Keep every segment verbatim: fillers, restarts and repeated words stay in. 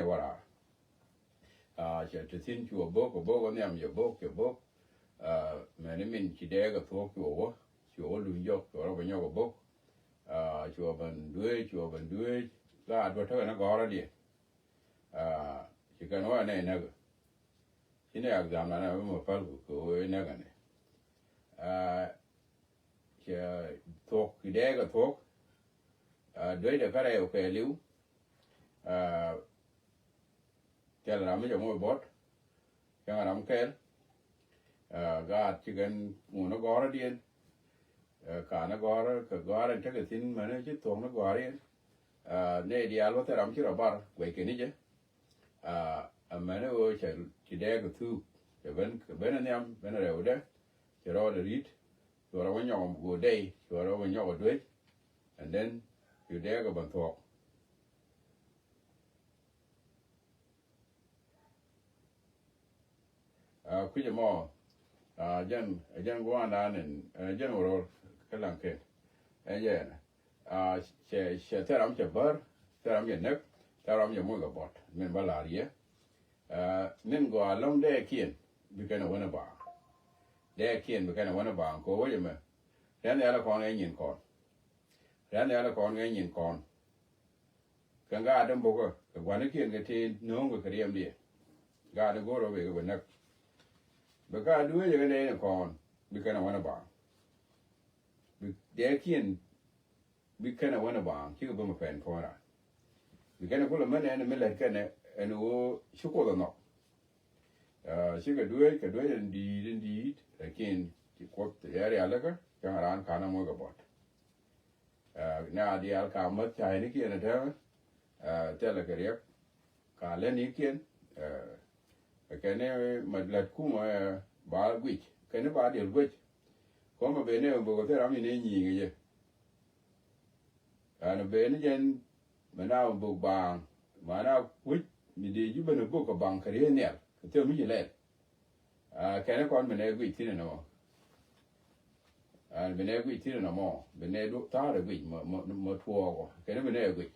wä raar. Cɛ te thi̱n cuɛ bo̱k, ɛ bo̱k ɛ nhiam, cɛ bo̱k, cɛ bo̱k. Mɛni min ci dɛɛk ɛ thuɔ̱k cuɛ wä, cuɛ wä luny jɔk, cuɛ rɔ bɛ nyɔk ɛ bo̱k. Cuɛ ben dueec, cuɛ ben dueec. La a duɔ̱t tekɛ ni gɔ̱rä diɛ. Ci kɛn wä nɛ näk. Ci nɛ ak dham na nɛ wä mɛ päl ku kɛ wä näk ni. Cɛ thuɔ̱k, ci dɛɛk ɛ thuɔ̱k. Dueec dɛ kärɛ kɛ liw. Thil ram mi jɛ moc bɔt. Cäŋ ram kɛl. Gaat ci kɛn ŋun ni gɔ̱rä diɛn. Ka ni gɔ̱rä, kɛ gɔ̱rä in tekɛ thi̱n mɛni ci thuɔ̱k ni gɔ̱rä in. Nɛ diaal wä thil ram ci rɔ bar guɛc kɛ ni jɛ. Amäni ɣöö cɛ ci dɛɛk kɛ thuuk. Cɛ ben, ben nhiam, ben rɛwdɛ. Cɛ rɔɔdɛ ri̱t. Cuɛ rɔ wä nyɔk ɛ go̱o̱r dɛy, cuɛ rɔ wä nyɔk ɛ duec. And then cu dɛɛk kɛ ben thuɔ̱k. Kui̱c ɛmɔ, jɛn, jɛn gua̱a̱ndan in, jɛn wä ro̱r kä laŋ ken. Ɛ jɛn, cɛ, cɛ thil ram cɛ bär, thil ram cɛ näk, thil ram cɛ moc kɛ bɔt min bä la̱r yɛ. Min gɔaa ɛlɔ̱ŋ dɛɛkiɛn bi kɛn ɛ wän ɛ baaŋ. Dɛɛkiɛn bi kɛn ɛ wän ɛ baaŋ kɛ wec ɛmɛ. Rɛn nhial ɛ kɔn ɛ nyin kɔn. Rɛn nhial ɛ kɔn ɛ nyin kɔn. Kɛ ŋa̱a̱t in bo̱kä kɛ gua̱nikiɛn kɛ tëë no̱o̱ŋkɛ kɛ riɛmdiɛn. Ŋa̱a̱t in go̱o̱r ɛ wek ɛ bɛ näk. Bɛ ka dueecɛ kɛ nɛy ni kɔn bi kɛn ɛ wän ɛ baaŋ. Bi dɛɛkiɛn bi kɛn ɛ wän ɛ baaŋ cikɛ bä mɛ pɛn puɔ̱n raan. Bi kɛn ɛ kulɛ mɛn ɛn mi lät kɛn ɛ ɛn ɣöö ci Kuoth ɛ nhɔk. Cikɛ dueec, kɛ dueec ɛn di̱i̱t, ɛn di̱i̱t, lakin ci Kuoth ɛ rialikä cäŋ raan ka̱n ɛ moc kɛ bɔt. Nɛ a diaal ka mäth caynikiɛn ɛ täämɛ. Thilɛ kɛ riɛk ka lätnikiɛn. Kɛn ni ma lät kumɛ ba guic kɛn ni ba diɛl guic. Kɔmɛ ben ni bök thil ram in ni nyiŋ yɛ. Ɛn ben ni jɛn mɛ na bök baaŋ ma na kuc mi dee ji̱ ben bök kɛ baŋ kɛ riee nhial kɛ thil mi ci lɛl. Kɛn ni kɔn bi nɛ guic thi̱n ɛn ɛmɔ. Ɛn bi nɛ guic thi̱n ɛn ɛmɔ bi nɛ tha̱a̱r ɛ guic mɔ tuɔɔkɔ kɛn ni bi nɛ guic.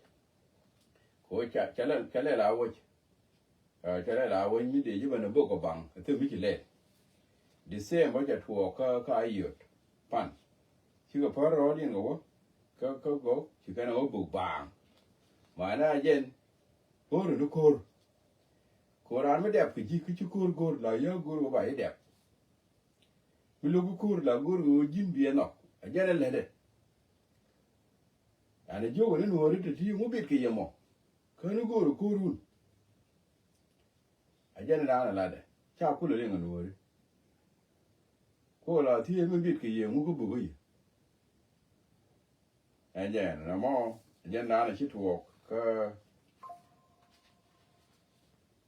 Kɛ ɣöö ca lɛl, ca lɛl a wäc. Ca lɛl a wäc mi dee ji̱ ben a bök kɛ baŋ a thil mi ci lɛl. December ca tuɔɔk kä, kä a yöt pan. Cikɛ pär rɔɔdiɛn kɛ wä kä, kä gɔk ci kɛn a wä bök baaŋ. Manɛ a jɛn go̱o̱r ni ko̱r. Ko̱r raan mi dɛp kɛ ji̱ kä ci ko̱r go̱o̱r la yä go̱o̱r wä ba ji̱ dɛp. Mi lo̱k ko̱r la go̱o̱r wee ji̱n biɛ nhɔk a jɛn ɛ lätdɛ. An ɛ jiök ɛ ni nuɔ̱ɔ̱ri te ti ŋu bit kɛ yɛ mɔ kä ni go̱o̱r ɛ ko̱r wun. A jɛn ɛ raan ɛ latdɛ ca kulɛ liŋ ɛ nuɔ̱ɔ̱ri. Kuɔ la thiee mi bit kɛ yɛ ŋu kä buk kä yɛ. Ɛ jɛn ɛn ɛmɔ ɛ jɛn daanɛ ci tuɔɔk kä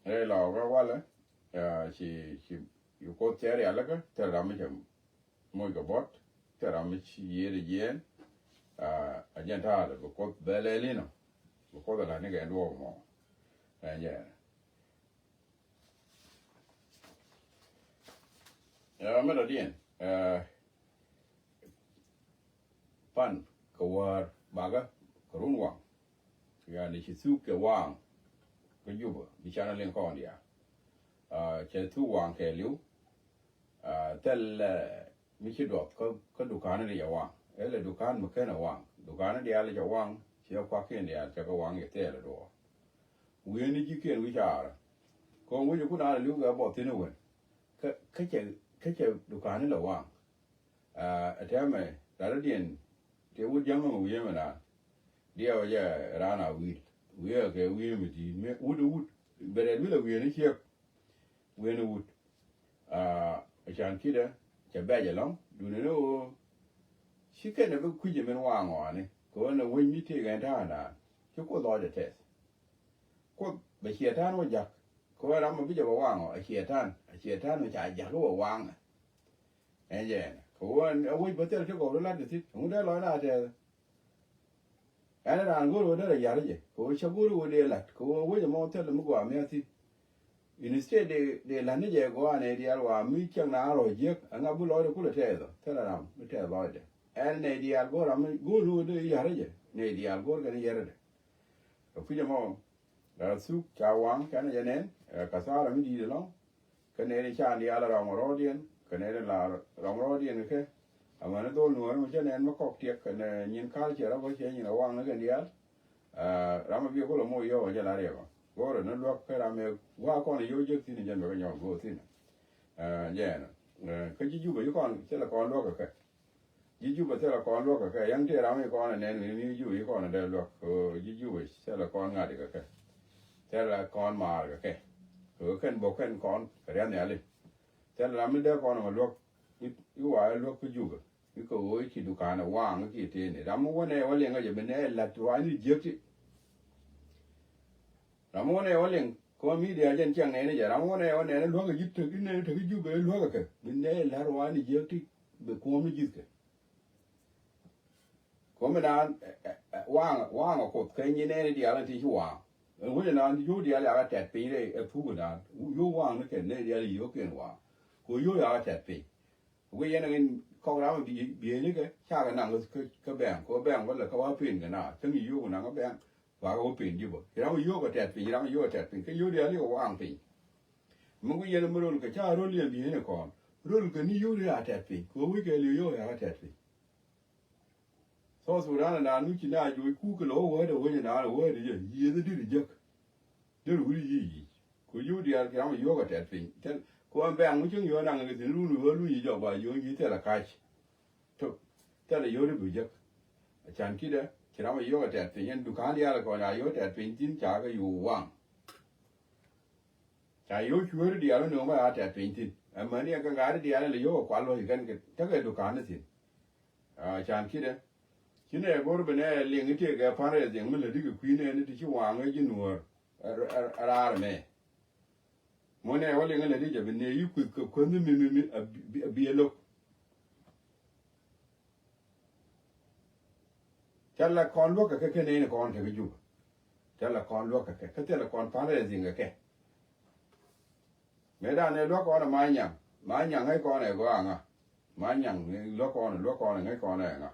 rɛy lɔɔkä walɛ. Ci, ci, ci Kuoth cɛ rialikä thil ram mi cɛ moc kɛ bɔt, thil ram mi ci yiëëdɛ jiɛɛn. Ɛ jɛn ta̱a̱lɛ bi Kuoth bɛ lɛl inɔ bi Kuoth ɛ la̱t ni kɛ duɔɔk mɔ. Ɛ jɛn. Ɛ mi dɔ̱diɛn ɛ pan kɛ wäär bakä kɛ run waŋ. Yani ci thuk kɛ waŋ kä Jubä mi canɛ liŋ kɔn diaal. Cɛ thuk waŋ kɛ li̱w. Thil mi ci duɔth kä, kä duka̱a̱ni di cɛ waŋ. Ɛ lɛ duka̱a̱n mi kenɛ waŋ duka̱a̱ni diaal cɛ waŋ. Ciɛ kuakiɛn diaal cɛ kɛ waŋ yɛ thɛɛl ɛ duɔɔr. Wi̱i̱ni ji̱kiɛn wi̱c caarä. Kɔn wi̱c ku naan li̱w kɛ bɔth thi̱n iwen. Kä, kä cɛ, kä cɛ duka̱a̱ni lɛ waŋ. Ɛ tɛmɛ latdädiɛn tëë wut ja̱ŋ mɛ wi̱i̱ mɛ naan. Diɛw jɛ raan a wi̱i̱l wi̱i̱ kɛ wi̱i̱ mɛ di̱i̱t mi wut i̱ wut. Bɛ rɛt wi̱i̱l a wi̱i̱ni ciek. Wi̱i̱ni wut. Ɛ can ki̱dɛ cɛ bɛc ɛlɔ̱ŋ duundɛ ni ɣöö ci kɛn ɛ bi kui̱c ɛmɛn waŋ ɣɔani kɛ ɣöö nɛ wec mi tëëk ɛn ta̱a̱ naan ci Kuoth lɔcdɛ tɛth. Kuoth bɛ ciɛtan wä ja̱k kɛ ɣöö ram ɛ bi jɛ bɛ waŋ ɔ ɛ ciɛtan, ɛ ciɛtan wä ca ja̱k wä waŋɛ. Ɛn jɛ ɛn kɛ ɣöö ɛ wec bä thil ti gɔw ri la̱t kɛ thi̱n ɛŋu dee lɔcdɛ a tɛth. Ɛn raan go̱o̱r ɣöö derɛ ya̱r jɛ kɛ ɣöö cä go̱o̱r ɣöö dee la̱t kɛ ɣöö wec ɛmɔ thil mi gɔaa mia̱th thi̱n. Instead dee, dee la̱t ni jɛ gɔaa nɛy diaal wa mi cäŋ na rɔ̱ jiäk ɛŋa bi lɔcdɛ kulɛ tɛth ɔ thil ram mi tɛth lɔcdɛ. Ɛn nɛy diaal go̱o̱r ram mi go̱o̱r ɣöö dee ya̱r jɛ nɛy diaal go̱o̱r kɛn yɛrɛdɛ. Kɛ kui̱c ɛmɔ Ɛ, thuk ca waŋ kɛn jɛ nɛn, ɛ, kathara mi di̱i̱t ɛlɔ̱ŋ. Kä nɛn i̱ can diaal rɔm rɔɔdiɛn, kä nɛn i̱ la rɔm rɔɔdiɛn kɛ kɛ. Amäni dhol nuɔ̱ɔ̱ri mi cä nɛn mi kɔk tiɛk kɛn, ɛ, nyin culture rɔ bä cɛ nyin ɛ waŋ ni kɛn diaal. Ɛ, ram mi bi kulɛ moc yɔw ɛ jɛ la riɛk ɔ. Go̱o̱rɛ ni luäk kä ram ɛ wa kɔn ɛ yɔw jek thi̱n ɛ jɛn bɛ kɛ nyɔk go̱o̱r thi̱n. Ɛ, jɛn ɛ, kä ji̱ Jubɛ ji̱ kɔn thilɛ kɔn luäk kɛ kɛ. Ji̱ Jubɛ thilɛ kɔn luäk kɛ kɛ. Yɛn tëë ram i̱ kɔn ɛ nɛn ni ji̱ Jubɛ ji̱ kɔn ɛ dee luäk. Kɛ ji̱ Jubɛ thilɛ kɔn ŋa̱t kɛ kɛ. Thilɛ kɔn maar kɛ kɛ. Kɛ kɛn bok kɛn kɔn kɛ riath nhiali. Thilɛ ram mi dee kɔn ɛ luäk. I̱, i̱ wa ɛ luäk kä Jubɛ. I̱ kɛ ɣöö i̱ ci dukan ɛ waŋ i̱ ci tëëni. Ram mi wänɛ wä liɛŋ kä jɛ bi nɛ lat ruaacni jiäk ti. Ram mi wänɛ wä liɛŋ kɛ wä media jɛn ciɛŋ nɛɛni jɛ. Ram mi wänɛ wä nɛɛni luäk ɛ ji̱ tek i̱ nɛɛni tek i̱ Jubɛ i̱ luäk ɛ kɛ bi nɛ lat ruaacni jiäk ti bi kuɔ̱m ni ji̱thkɛ. Kuɔ̱m inan, ɛ, ɛ, ɛ, waŋ, waŋ ɛ Kuoth kɛ nyi nɛɛni diaal in ti ci waŋ. Ɛn wec inan ti yio̱w diaal yakɛ tɛt piny rɛy ɛ thuk inan. Yio̱w waŋ ni kɛ nɛɛni diaal yio̱w kiɛn waŋ. Kɛ yio̱w yakɛ tɛt piny. Wec yɛn in kɔk ram in bi, bi ni kɛ cakɛ naŋ kä, kä bɛŋ. Kɛ bɛŋ wälɛ kä wa pen kɛ na. Cäŋ yio̱w naŋ kä bɛŋ. Wa kɛ wä pen ji̱ bä. Ci ram yio̱w kɛ tɛt piny, ram yio̱w kɛ tɛt piny. Kɛ yio̱w diaal yio̱w waŋ piny. Mi wec yɛn mi rol kɛ ca rol yɛn bi ni kɔn. Rol kɛ ni yio̱w diaal a tɛt piny. Kɛ wec kɛ li̱w yio̱w yakɛ tɛt piny. South Sudan ɛ naan mi ci na joc kuk kɛ lɔ wä wäätdɛ wec ɛ naan wäätdɛ jɛ yiëëth ɛ di̱t ɛ jek. Di̱t ɛ wut i̱ yic yic. Ku yio̱w diaal kiɛ ram ɛ yio̱w kɛ tɛt piny. Tɛl ku ɛn bɛ̈ɛ̈ŋ mi cieŋ yio̱w naŋ kɛ thi̱n run wä luny i̱ jɔk ba yio̱w yic thilɛ ka̱c. Tok thilɛ yio̱w di bi jek. Acan ki̱dɛ ci ram ɛ yio̱w kɛ tɛt piny ɛn duka̱a̱n diaal kɔn a yio̱w tɛt piny thi̱n ca kɛ yio̱w waŋ. Ca yio̱w cueeri diaal ni nööŋ bä a tɛt piny thi̱n. Ɛmɛni ɛ kɛ ŋa̱a̱ri diaal in lɛ yio̱w kɛ kual luɔ̱c kɛn kɛ tekɛ duka̱a̱n ni thi̱n. Aa, can ki̱dɛ. Ci nɛ go̱r bi nɛ liŋ i̱ tëëkɛ pa̱n rɛy dhiɛŋ mi lätdi kɛ kui̱ nɛɛni ti ci waŋ ɛ ji̱ nuɔ̱ɔ̱r. Ɛ, ɛ, ɛ raar mɛ. Muɔ̱n ɛ wä liŋ i̱ lätdi jɛ bi nɛ yi kui̱ kɛ kuänh mi, mi, mi, a bi, a bi ɛ lo̱k. Thilɛ kɔn luäk kɛ kɛ, kɛ nɛɛni kɔn tekɛ Jubɛ. Thilɛ kɔn luäk kɛ kɛ, kä thilɛ kɔn pa̱n rɛy dhiɛŋ kɛ kɛ. Mëë dan ɛ luäk kɔn ɛ Manyaŋ. Manyaŋ ŋäc kɔn ɛ gɔaa ŋa. Manyaŋ luäk kɔn ɛ, luäk kɔn ɛ ŋäc kɔn ɛ ŋa.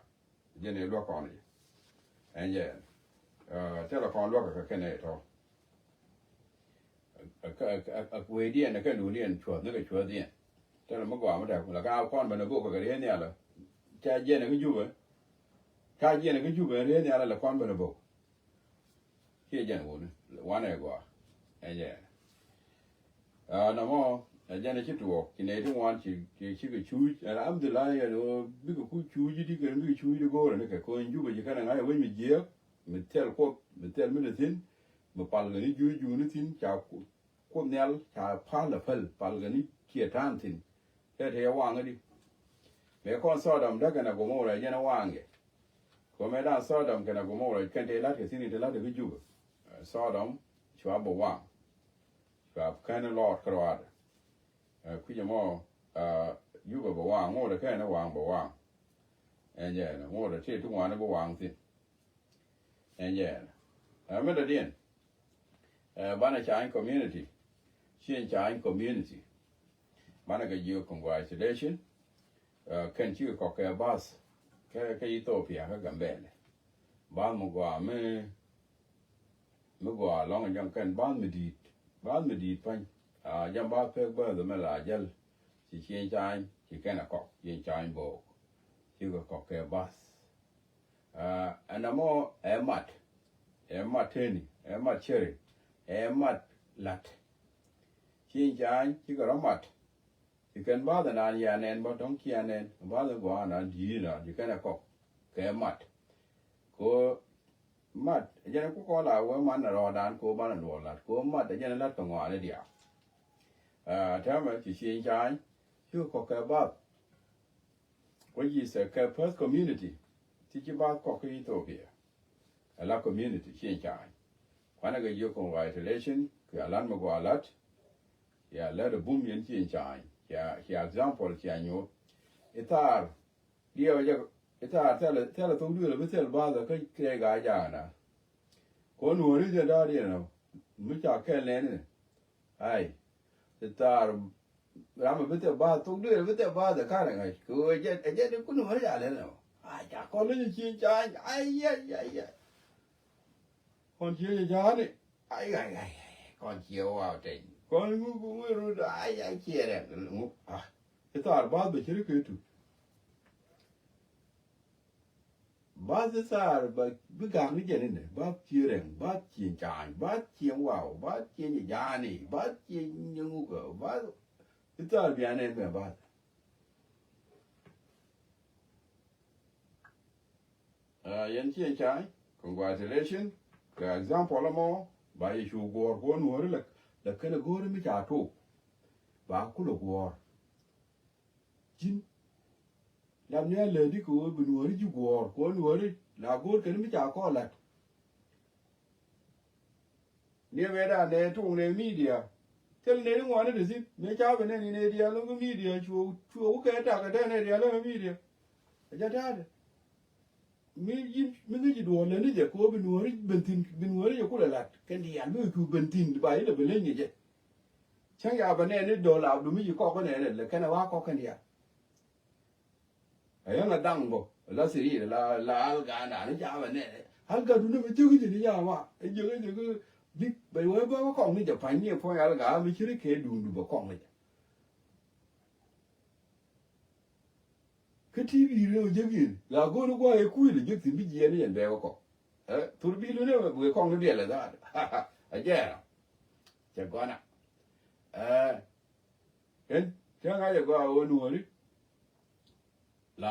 Jɛn ɛ luäk kɔn ɛ jɛ. Ɛn jɛ ɛn. Ɛ, thilɛ kɔn luäk kɛ kɛn ɛ tɔ. Ɛ, ɛ, ɛ, ɛ, wecdiɛn ɛ kɛn duundiɛn cuɔ̱th ni kɛ cuɔ̱thdiɛn. Thilɛ mi gɔaa mi dɛk la ka kɔn ben ɛ bok kɛ kɛ riee nhial ɛ. Ca jiɛn ɛ kä Jubɛ. Ca jiɛn ɛ kä Jubɛ riee nhial ɛ la kɔn ben ɛ bok. Ciɛ jɛn wuni wanɛ gɔaa. Ɛ jɛ. Aa, nɔmɔ ɛ jɛn ɛ ci tuɔɔk ci nɛy ti ŋuan ci, ci, cikɛ cuuc. Alhamdulillah, yɛn ɣöö bikɛ ku cuuc di kɛn bikɛ cuuc di go̱o̱rɛ ni kɛ kɔn Jubɛ ci kɛn ɛ ŋa̱c ɛ wec mi jiääk mi thil Kuoth mi thil mi te thi̱n mi pal kɛ ni juuc juuni thi̱n ca ku Kuoth Nhial ca pal ɛ päl, pal kɛ ni ciɛ ta̱a̱n thi̱n. Tɛ te yɛ waŋä di. Mëë kɔn Sodom däk kɛnɛ Gomora jɛn ɛ waŋ yɛ. Kɛ mëë da̱a̱n Sodom kɛnɛ Gomora kɛn te la̱t kɛ thi̱n in te la̱t kɛ Jubɛ. Ɛ, Sodom cua bɛ waŋ. Cua kɛn lɔɔt kärɔaadɛ. Ɛ, kui̱c ɛmɔ, ɛ, Jubɛ bɛ waŋ, ŋot ɛ kɛn ɛ waŋ bɛ waŋ. Ɛn jɛ ɛn, ŋot ɛ tëë ti ŋuan ɛ bɛ waŋ thi̱n. Ɛn jɛ ɛn. Ɛ, mi dɔ̱diɛn. Ɛ, banɛ ca̱ny community. Cieŋ ca̱ny community. Banɛ kɛ jiök congratulation. Ɛ, kɛn cikɛ kɔk kɛ bath. Kɛ, kɛ Ethiopia, kä Gambɛlɛ. Bath mi gɔaa mi, mi gɔaa lɔŋ jɔŋ kɛn bath mi di̱i̱t. Bath mi di̱i̱t pa̱ny. A, jɛn bath pek bath mɛ la jäl. Ci cieŋ ca̱ny, ci kɛn ɛ kɔk, cieŋ ca̱ny bo̱o̱k. Cikɛ kɔk kɛ bath. Aa, ɛn ɛmɔ ɛ mat, ɛ mat teni, ɛ mat ceri, ɛ mat lat. Ci ca̱ny cikɛ rɔ mat. Ci kɛn bath ɛnan yia nɛn bä dɔ̱ŋ cia nɛn bath ɛ gɔaa ɛnan di̱i̱t ɛnan ci kɛn ɛ kɔk kɛ mat. Ko mat ɛ jɛn ku kɔn la wee man ɛ rɔɔdan ko man ɛ luɔl lat ko mat ɛ jɛn lat kɛ ŋɔaani diaal. Aa, täämɛ ci cieŋ ca̱ny cikɛ kɔk kɛ bath. Which is a kɛ first community ti ci bath kɔk kä Ethiopia. Ɛ la community cieŋ ca̱a̱ny. Kuanɛ kɛ jiök congratulation kɛ a lat mi gɔaa lat. Cia lät ɛ bum yɛn cieŋ ca̱a̱ny. Cia, cia example cia nyuɔth. Ithaar diɛw jɛ, ithaar thilɛ, thilɛ thok duël bi thil bath kä kɛ gaa jaana. Kɔn nuɔ̱ɔ̱ri jɛ da̱a̱r yɛn ɔ mi ca kɛl nɛni. Ai, ithaar ram mi bi thil bath thok duël bi thil bath ɛ ka̱n ɛ ŋa̱c kɛ ɣöö ɛ jɛn, ɛ jɛn kun wä ca lɛl nɔ. Ai, ca kɔn leny ci ca, ai, ai, ai, ai. Kɔn ci ca ni. Ay, ay, ay, ay, kɔn ciɛ waw teny. Kɔn ŋu, ŋu, ŋu, ay, ay, ciɛ rɛk, ŋu, ah. Ithar bath bɛ ciri kɛ tu. Bath ithar ba bi gak ni jɛn inɛ, bath ciɛ rɛŋ, bath ciɛ cany, bath ciɛ waw, bath ciɛ nyɛ jani, bath ciɛ nyɛ ŋu kɛ, bath ithar bianɛ mɛ bath. Ah, yɛn ci ɛn cany, congratulation. Kɛ example ɛmɔ, ba yɛ cu guɔ̱ɔ̱r kuɔn nuɔ̱ɔ̱ri lɛ, lɛ kɛn ɛ go̱o̱ri mi ca tok. Ba kulɛ guɔ̱ɔ̱r. Ji̱n. Lam ni a läädi kɛ ɣöö bi nuɔ̱ɔ̱ri ji̱ guɔ̱ɔ̱r, kuɔn nuɔ̱ɔ̱ri, la go̱o̱r kɛn mi ca kɔɔr la̱t. Ni mëë dan nɛ tuŋ nɛ media. Thil nɛ ni ŋuani ti thi̱n. Mëë ca bɛ nɛ ni nɛ diaal ni media. Cuɔ, cuɔ wä kɛ tak kɛ tɛ nɛ diaal ni media. A jɛ ta̱a̱dɛ. Mi ji̱, mi ŋäc ji̱ duɔ̱ɔ̱r lɛ ni jɛ kɛ wä bi nuɔ̱ɔ̱ri ben thi̱n, bi nuɔ̱ɔ̱ri jɛ kulɛ lat. Kɛn diaal mi cu ben thi̱n ba ilɛ bɛ leny kɛ jɛ. Cäŋ ya bɛ nɛ ni dɔ̱l abdu mi ji̱ kɔk kɛ nɛ lɛ kɛn a wa kɔk kɛn diaal. A yäŋ a daŋ bä la thirir la, la alga na ni jam a nɛ. Alga duni mi jiäk ji̱ ni jam a jiäk jiäk. Bik bɛ wee bä bä kɔŋ ni jɛ pa̱ny ni puɔ̱ny alga mi ci ri kɛ duundu bä kɔŋ ni jɛ. Kä ti bi ri wä jiäk yin la go̱o̱r gua̱a̱ yɛ kuil jiäk thi̱n bi jiɛɛn ni jɛn bɛ wä kɔŋ. Ɛ thur bi lu ni wee kɔŋ ni biɛl ɛ dhaat. A jɛɛra cɛ gɔna. Ɛ Kɛn cä ŋa̱c ɛ gɔaa ɣöö nuɔ̱ɔ̱ri la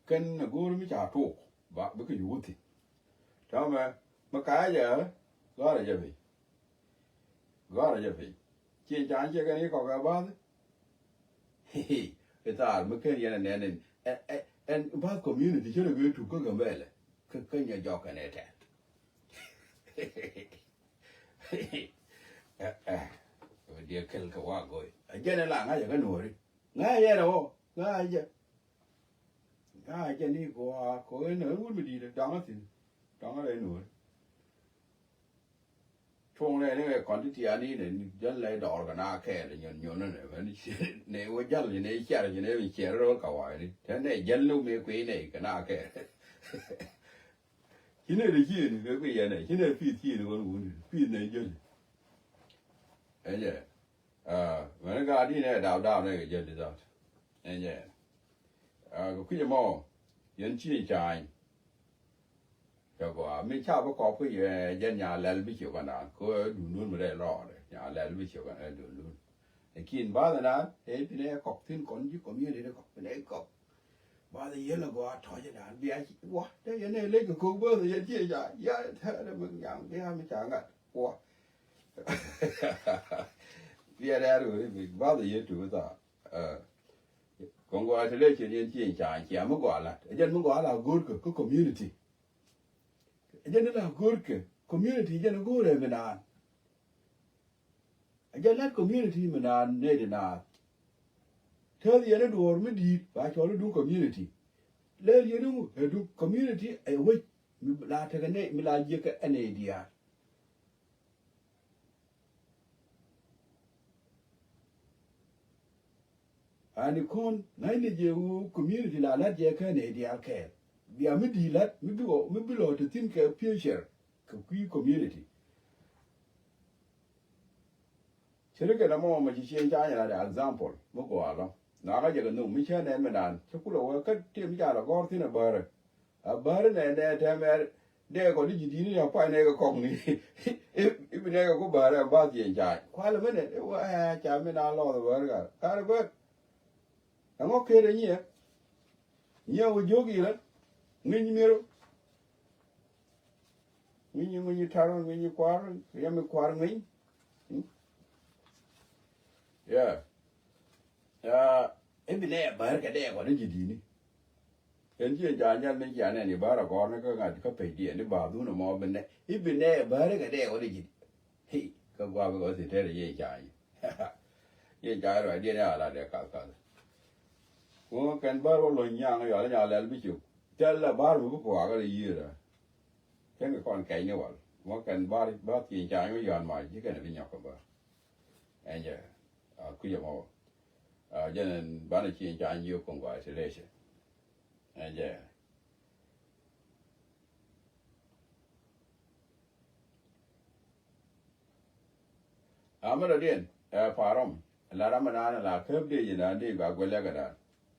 kɛn ɛ go̱o̱r mi ca tok ba bikɛ yuk wä thi̱n. Täämɛ mi ka̱a̱c ɛ gɔ̱a̱rä jɛ piny. Gɔ̱a̱rä jɛ piny. Ciɛ ca ciɛ kɛn i̱ kɔk ɛ ba̱th. I̱ thaar mi ken yɛn ɛ nɛn in ɛ ɛ ɛn ba̱th community cä rɛ gee tuk kä Gambɛlɛ. Kä kä nyɛ jɔk kɛn ɛ tɛth. Ɛ ɛ diɛ kɛl kɛ wa go̱o̱y a jɛn ɛ la ŋa̱cä kä nuɔ̱ɔ̱ri. Ŋa̱cä yɛn ɛ wä ŋa̱cä jɛ. Ŋa̱cä jɛ ni kua kɔ in ɛ wut mi di̱i̱t ɛ dɔ̱ŋ ɛ thi̱n. Dɔ̱ŋ ɛ rɛy nuɔ̱ɔ̱ri. Cuɔ̱ŋ nɛ ni ɛ kɔn ti tiani nɛ ni jäl lɛ dɔɔr kɛ na kɛɛl nyɔn nyɔn nɛ mɛn nɛ wä jäl nɛ ciɛr nɛ mi ciɛr rɔ ka wa ni tɛ nɛ jäl ni mi kui̱ nɛ kɛ na kɛɛl. Ci nɛ ri cieni kɛ kui̱ yɛn nɛ ci nɛ pi̱i̱th cieni kɔn wuni pi̱i̱th nɛ jäl. Ɛ jɛ. Mɛn gaat inɛ daw daw nɛ kɛ jäl di dhat. Ɛ jɛ. Kɛ kui̱ mɔ yɛn ci ca̱a̱ny. Cɛ gɔaa mi ca bi kɔp kä yɛ jɛn nya lɛl bi ciök andan kä dundun mi rɛy lɔɔdɛ nya lɛl bi ciök andan dundun. Lakin bath andan ɛ pinɛ kɔk thin kɔn ji̱ community kɔk pinɛ kɔk. Bath yɛl a gɔaa tɔ̱c andan bia ci wa dee yɛn ɛ lec kɛ kok bath yɛn ciɛ ca ya tɛrɛ mi nyaŋ bia mi ca ŋa̱t wa. Bia rɛɛr weri mi bath yɛ tuki thaar. Congratulation yɛn ci in ca cia mi gɔaa lat. Ɛ jɛn mi gɔaa la go̱o̱rkɛ kä community. Ɛ jɛn la go̱o̱rkɛ community jɛn go̱o̱rɛ mi naan. Ɛ jɛn lat community mi naan nɛy di naath. Tääth yɛn i̱ duɔ̱ɔ̱r mi di̱i̱t ba cɔl i̱ duŋ community. Lɛl yɛn i̱ ŋu ɛ duŋ community ɛ wec mi la tekɛ nɛy mi la jiäkä ɛ nɛy diaal. Ani kɔn ŋa̱cni jɛ wu community la lat jɛ kɛn ɛ diaal kɛɛl. Bia mi di̱i̱t lat mi bi ɣɔw mi bi lɔ te thi̱n kɛ future kɛ kui̱ community. Ciri kɛ na mɔ ma ci cieŋ ca nyɛ la de example mi gɔaa lɔ. Nakä jɛ kɛ nhök mi cä nɛn mi naan cä kulɛ wee kä tëë mi ca la gɔ̱r thi̱n ɛ bäärä. A bäri nɛ nɛ tɛmɛ dee kɔ di ji̱ di̱ni ya kuay nɛ kɛ kɔk ni. Ibi nɛ kɛ ku bäri ɛn bath jiɛn ca kualɛ mi nɛ iwɛ ca mi na lɔth bäri ka kari bär. Ɛŋɔ ker ɛ nyiɛ nyiɛ wä jiök ilä ŋiny miru. Ŋiny ŋiny tar ŋiny kuar riɛm kuar ŋiny. Yeah. Ibi nɛ bäri kɛ dee kɔ di ji̱ di̱ni. Ɛn jiɛ ja̱a̱n jal ni jian ɛn i̱ bäär a gɔ̱r ni kä ŋa̱t kä pec diɛn i̱ ba̱a̱ dhun ɛmɔ bi nɛ i̱ bi nɛ bäär i̱ kɛ dee wä di ji̱. Hi kä gua̱a̱ bi kɛ wä thi̱n tɛr i̱ jiɛ ja̱a̱n. Jiɛ ja̱a̱n ruac diɛn i̱ a la dee kath kath. Kuŋä kɛn bäär wä lo̱ny nyaŋ yɔal i̱ nyaŋ lɛl bi cop. Thɛl la bäär mi bi puakä di yiëër a. Cäŋ kɛ kɔn kɛc ni wal. Kuŋä kɛn bäär bäär thieny ja̱a̱n wä yɔ̱a̱n mac ji̱ kɛn bi nyɔk kɛ bäär. Ɛn jɛ a kui̱c ɛmɔ. A jɛn ɛn banɛ ci in ca jiök congratulation. Ɛn jɛ. Amɛ dɔ̱diɛn ɛ Pa̱a̱rɔm. La ram mi naan la käp dee ji̱ naan dee gak guɛ lɛk ɛ daan.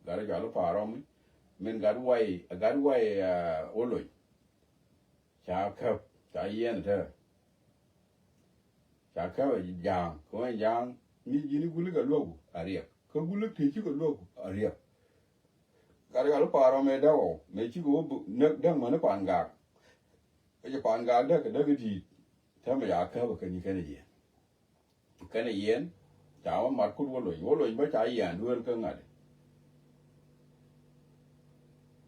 Gat ɛ cɔal i̱ Pa̱a̱rɔm i̱ min gat way, gat way ɛ Woloc. Ca käp, ca yiɛn ɛ tɛɛ. Ca käp ɛ ja̱a̱ŋ kɛ wee ja̱a̱ŋ mi ji̱n i̱ guli kɛ luäk a riɛk kä guli ti ci kɛ luäk a riɛk. Gat ɛ cɔal i̱ Pa̱a̱rɔm ɛ däk ɔ mëë cikɛ wä näk däk mäni Pa̱a̱n Gak. Kä ci Pa̱a̱n Gak däk kɛ däk i̱ di̱i̱t. Täämɛ ca käp ɛ kɛn i̱ kɛn i̱ yiɛn. Kɛn i̱ yiɛn ca wä mat kut Woloc, Woloc bä ca yiɛn duel kä ŋa̱t.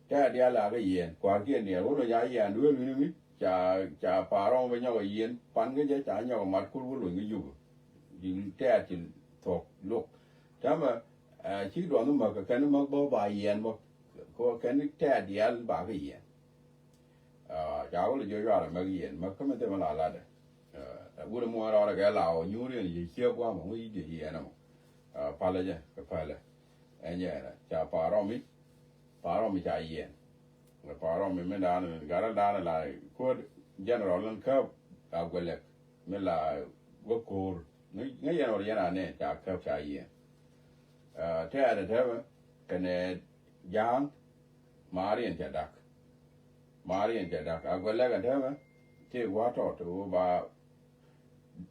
Tɛ̈ diaal a kɛ yiɛn kua̱rkiɛn diaal Woloc ca yiɛn duel wi̱ni mi ca, ca Pa̱a̱rɔm bä nyɔk i̱ yiɛn pan kä jɛ ca nyɔk mat kut Woloc kä Jubɛ. Ji̱ tɛ̈t ci thuɔ̱k luɔk. Täämɛ ɛ ci duɔth ni mäk kɛ kɛn mäk bä ba yiɛn bä. Kɛ kɛn tɛ̈t diaal ba kɛ yiɛn. Ca wä lɛ jiɔ yuarɛ mɛk yɛn mɛk kä mi thimɛ la latdɛ. Wut ɛmɔ rɔɔdɛ kɛ la ɔ nyuur yɛn yɛ ciek guamɛ ŋu yic yɛn ɛmɔ. Palɛ jɛ kɛ pälɛ. Ɛn yɛn ca Pa̱a̱rɔm i̱ Pa̱a̱rɔm i̱ ca yiɛn. Pa̱a̱rɔm i̱ min daanɛ gat rɛl daanɛ la kuäär general in käp a guɛ lɛk. Mi la wä ko̱o̱r ŋä yɛn ɔ yɛn anɛ ca käp ca yiɛn. Tɛɛrɛ tɛmɛ kɛnɛ ja̱a̱ŋ. Maariɛn cɛ dak. Maariɛn cɛ dak a guɛ lɛk ɛn tɛmɛ. Tëë gua̱a̱r tɔt ɣöö ba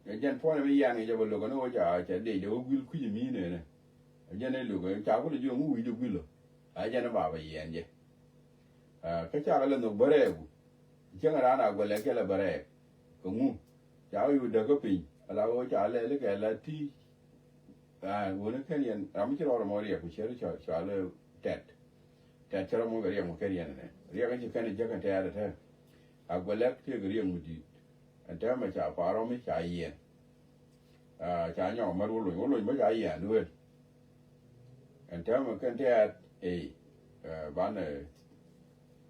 ɛ jɛn puɔ̱nɛ mi yian kɛ jɛ bä lo̱k ɛn ɣöö ca cɛ dec dee wä guil kui̱c mi nɛnɛ. Ɛ jɛn ɛ lo̱k ɛ ca kulɛ jiök mi wi̱i̱dɛ guil ɔ. A jɛn ɛ ba bɛ yiɛn jɛ. Kä cakɛ lɛ nhök bä rɛɛku. Cäŋ raan a guɛ lɛk cɛ lɛ bä rɛɛk. Kɛ ŋu ca wä yuk däk kä piny ala ɣöö ca lɛl ikɛ la ti. Ɣöö ni kɛn yɛn ram mi ci rɔɔdɛ mɔ riɛk ku ciɛr cɔal i̱ tɛt. Tɛt cɛ rɔ mɔ kɛ riɛk mɔ kɛn yɛn ɛnɛ riɛk in ci kɛn i̱ jäk ɛn tɛɛt ɛtɛ. A guɛ lɛk tëëkɛ riɛk mi di̱i̱t. Ɛn tɛmɛ ca Pa̱a̱rɔm i̱ ca yiɛn. Ca nyɔk mät Woloc, Woloc mät ca yiɛn duel. Ɛn tɛmɛ kɛn tɛɛt ëë banɛ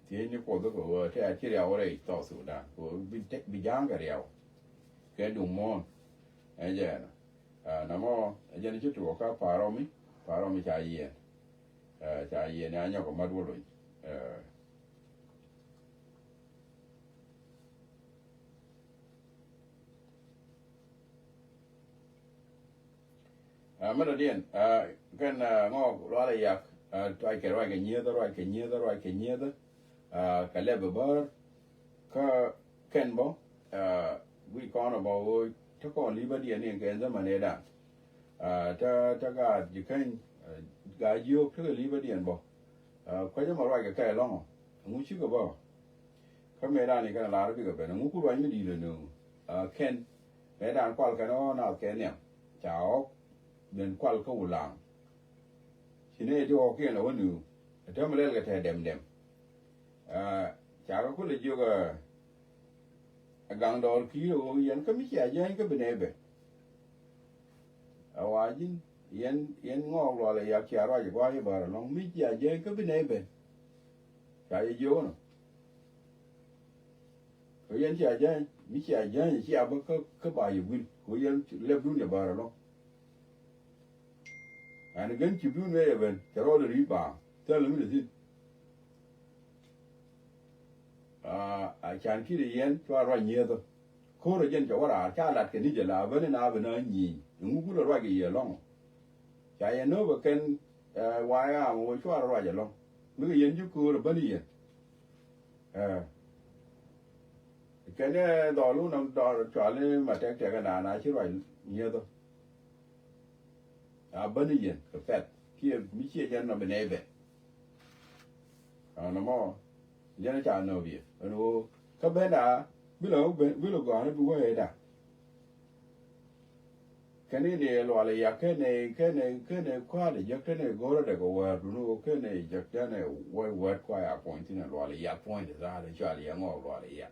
thiec ni Kuoth kɛ ɣöö tɛɛt ci riaw rɛy South Sudan kɛ ɣöö bi ja̱a̱ŋ kɛ riaw. Kɛ duŋ muɔ̱ɔ̱n ɛn jɛ ɛnɔ. Namɔ ɛ jɛn ci tuɔɔk kä Pa̱a̱rɔm i̱ Pa̱a̱rɔm i̱ ca yiɛn. Ca yiɛn ya nyɔk ɛ mät Woloc. Mɛn dɔ̱diɛn kɛn ŋɔɔk lualɛ yak. Ruac kɛ ruac kɛ nyieth ruac kɛ nyieth ruac kɛ nyieth. Kɛ lɛp ɛ bäär kä kɛn bä. Wi̱i̱ kɔn ɛ bä ɣöö te kɔn li̱pä diɛn ni kɛ ɛn dhämɛ nɛɛdan. Te te gaat ji̱ käny gaat jiök tekɛ li̱pä diɛn bä. Kuecä mɛ ruac kɛ kɛ lɔ̱ŋɔ ɛŋu cikɛ bä. Kä mëëdan i̱ kɛn lar bikɛ ben ɛŋu ku ruac mi di̱i̱t ɛnööŋ. Kɛn mëëdan kual kɛn ɣɔ̱ɔ̱n naath kɛ nhiam ca ɣɔ̱k ben kual kä Wulaŋ. Ci nɛy ti ɣɔ̱kiɛn ɛ wä nööŋ ɛ täämɛ lɛl kɛ tɛɛ dɛmdɛm. Ca kɛ kulɛ jiök ɛ gaŋ dɔɔr ki̱i̱r ɛ ɣöö yɛn kä mi cia jäny kä bi nɛy ben. Ɛ wa ji̱n yɛn yɛn ŋɔɔk lual ɛ yak cia ruac ɛ gua̱a̱c i̱ bäär ɛlɔ̱ŋ mi cia jäny kä bi nɛy ben. Ca yɛ jiök ɛnɔ. Kɛ yɛn cia jäny mi cia jäny cia bä kä kä ba yɛ guil kɛ yɛn lɛpdun yɛ bäär ɛlɔ̱ŋ. Ɛn gän cipdun mëë yɛ ben cɛ rɔɔdɛ ri̱i̱t baaŋ thilɛ mi dee thi̱n. A can ki̱n yɛn cua ruac nyiethä. Ko̱rä jɛn cɛ wä raar ca lat kɛ ni jɛ la bäni na bi na nyieny. Ɛŋu kulɛ ruac kɛ yɛ lɔ̱ŋ. Ca yɛ nööbä kɛn wa yam wä cua ruac ɛlɔ̱ŋ. Mikɛ yɛn ji̱ ko̱rä bäni yɛn. Kɛn ɛ dhɔl wun dɔr cual ni ma tɛk tɛk ɛ naan a ci ruac nyiethä. A bäni yɛn kɛ pɛth kiɛ mi ciɛ jɛn nɔ bi nɛy bɛ. Ɛn ɛmɔ jɛn ca nööp yɛ ɛn ɣöö kä ben a bi lɛ bi lɛ gɔ̱a̱n bi wee da. Kɛn in i̱ lual i̱ yak kɛn i̱ kɛn i̱ kɛn i̱ kua̱a̱l i̱ jek kɛn i̱ go̱rä dɛ kɛ wäär dun ɣöö kɛn i̱ jek kɛn i̱ wä wäät kua̱a̱ ya puɔ̱ny thi̱n i̱ lual i̱ yak puɔ̱ny ti thaal i̱ cual i̱ yak ŋɔɔk lual i̱ yak.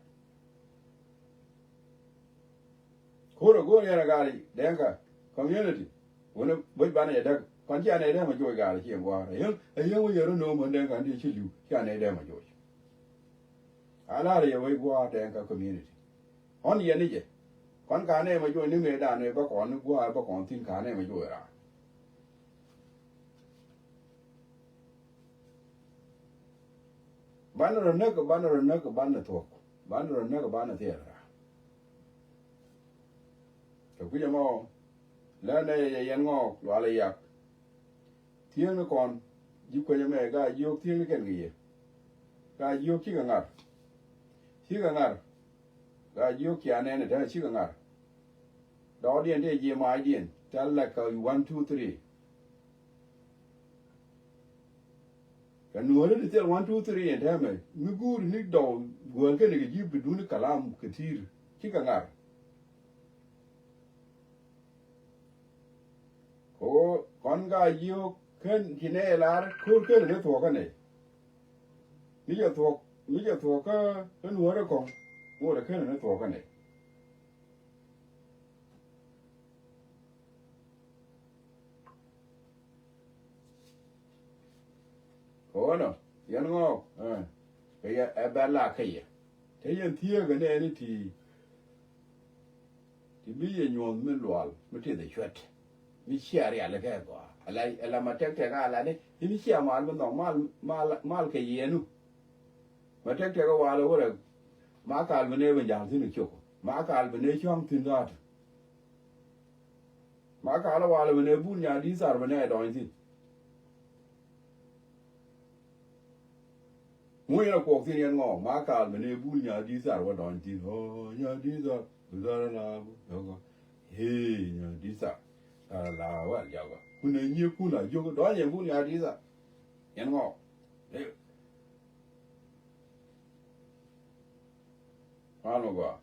Ko̱r ɛ go̱o̱r yɛn ɛ gal i̱ Dɛŋka community. Wuni böc banɛ yɛ däk kɔn cia nɛy dee mɛ joc gal i̱ ci ɛn gua̱a̱r ɛ yäŋ ɛ yäŋ wä yɛ rɔ no̱o̱m ɣän Dɛŋka ni ci li̱w cia nɛy dee mɛ joc. A la̱r yɛ wec gua̱a̱r Dɛŋka community. Ɣɔn yɛn ni jɛ kɔn ka nɛy mɛ joc ni mëëdan ɛ bä kɔn ni gua̱a̱r bä kɔn thi̱n ka nɛy mɛ joc raar. Banɛ rɔ näk banɛ rɔ näk banɛ thuɔ̱k banɛ rɔ näk banɛ thiɛɛl raar. Kɛ kui̱c ɛmɔ Lɛ nɛ yɛ yɛn ŋɔɔk lualɛ yak. Thiekni kɔn ji̱ kuecä mɛ gaa jiök thiekni kɛn kɛ yɛ. Gaa jiök cikɛ ŋar. Cikɛ ŋar. Gaa jiök cia nɛn ɛ te cikɛ ŋar. Dɔɔdiɛn tëë jiɛ maacdiɛn thil lɛ kɛ one two three. Kɛ nuɔ̱ɔ̱ri ti thil one two three ɛn täämɛ mi guuri ni dɔw guäär kɛn kɛ ji̱ bi duuni kalam kɛ ti̱i̱r cikɛ ŋar. Ko kɔn ka jiök kɛn ci nɛ lar ko̱r kɛn ni thuɔkä nɛ. Mi cɛ thuɔk mi cɛ thuɔk kä kä nuɔ̱ɔ̱ri kɔŋ ŋuɔ̱t kɛn ni thuɔkä nɛ. Kɛ ɣöö nɔ yɛn ŋɔɔk ɛ kɛ yɛ ɛ bɛ la kä yɛ. Te yɛn thieekä nɛɛni ti ti bi yɛ nyuɔ̱th mi lual mi tith ɛ cuɛt. Mi cia rial kɛ gɔaa ala ala ma tɛk tɛk ala ni ti mi cia mal mi nhɔk mal mal mal kɛ yɛnu. Ma tɛk tɛk ɛ wal ɛ wurɛ ma kal bi nɛ bi ja̱l thi̱n ɛ ciok ma kal bi nɛ cua̱ŋ thi̱n dha̱a̱t. Ma kal ɛ wal ɛ bi nɛ bul nya di̱i̱t thar bi nɛ dɔ̱ny thi̱n. Ŋuc in a kuɔk thi̱n yɛn ŋɔɔk ma kal mi ni bul nya di̱t thar wä dɔ̱ny thi̱n ɔ nya di̱t thar bi thar ala bi yɔkɔ. Hee nya di̱t thar thar ala wä yɔkɔ. Kun a nyiek kun a jiök dɔ̱ny yɛn bul nya di̱t thar yɛn ŋɔɔk. Mal mi gɔaa.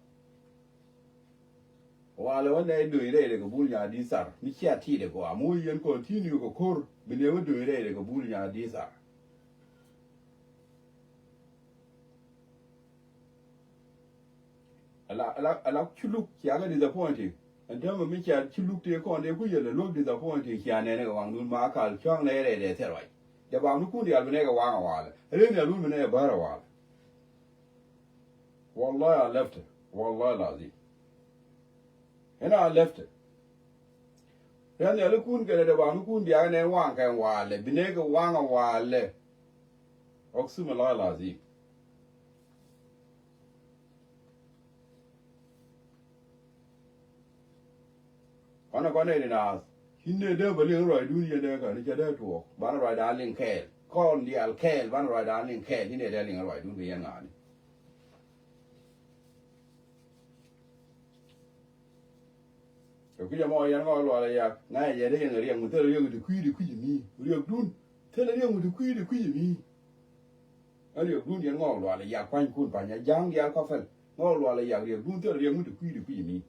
Walɛ wä nɛy do̱ny rɛy rɛ kɛ bul nya di̱i̱t thar mi cia ti̱i̱t ɛ gɔaa mi wä yɛn continue kɛ ko̱r bi nɛ wä do̱ny rɛy rɛ kɛ bul nya di̱i̱t thar. Ala ala ala culuk cia kɛ disappointing. Ɛn täämɛ mi cia culuk tëë kɔn dee ku yɛl ɛ luäk disappointing cia nɛn kɛ waŋdun ma kal cua̱ŋ nɛy rɛy rɛ thil ruac. Jɛ bam ni kun diaal bi nɛ kɛ waŋ a walɛ ɛ ren diaal wun bi nɛ kɛ bär a walɛ. Wallahi a left it. Wallahi lazim. Hena a left it. Ren yali kun kɛnɛ de bang kun biak nɛ waŋ kɛn walɛ bi nɛ kɛ waŋ a walɛ. Ɔk sum a lɔy lazim. Kɔnɛ kɔnɛ di naath. Ci nɛ dee bä liŋ ruacdun yɛn dee kɛ ni cɛ dee tuɔɔk banɛ ruacdan liŋ kɛɛl kɔn diaal kɛɛl banɛ ruacdan liŋ kɛɛl ci nɛ dee liŋ ruacdun bi yɛn ŋaani. Kɛ kui̱c ɛmɔ yɛn ŋɔk lual ɛ yak ŋa̱c ɛ jɛ dee yɛn kɛ riɛk mi thilɛ riɛk ti kui̱ di kui̱c mi riɛkdun. Thilɛ riɛk mi ti kui̱ di kui̱c mi. Ɛ riɛkdun yɛn ŋɔk lual ɛ yak kuanykun pa̱ny ɛ ja̱a̱ŋ diaal kɔpɛl ŋɔk lual ɛ yak riɛkdun thilɛ riɛk mi ti kui̱ di kui̱c mi.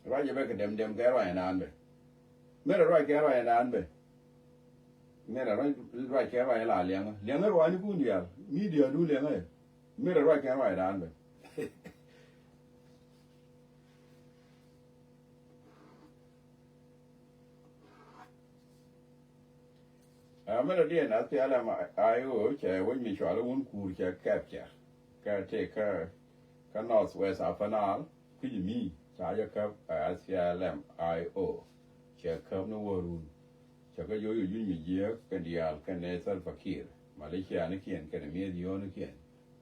Ruac jɛ bɛ kɛ dɛm dɛm kɛ ruac ɛnan bɛ. Mɛrɛ ruac kɛ ruac ɛnan bɛ. Mɛrɛ ruac kɛ ruac ɛla liɛŋä liɛŋä ruac ni kun diaal mi diaal du liɛŋä. Mɛrɛ ruac kɛ ruac ɛnan bɛ. Ɛ mɛn rɔ diɛn ath pial ɛm a i̱ ɣöö cɛ wec mi cual i̱ wun kuur cɛ kɛp cɛ kɛ tëë kä kä North West Upper Nile kui̱c mi ca jɛ käp ɛ ath pial ɛm a i̱ ɣöö cɛ käp ni wä run. Cɛ kä joc i̱ juc mi jiääk kɛ diaal kɛnɛ Salva Kiir malicianikiɛn kɛnɛ mi̱eth yio̱o̱nikiɛn.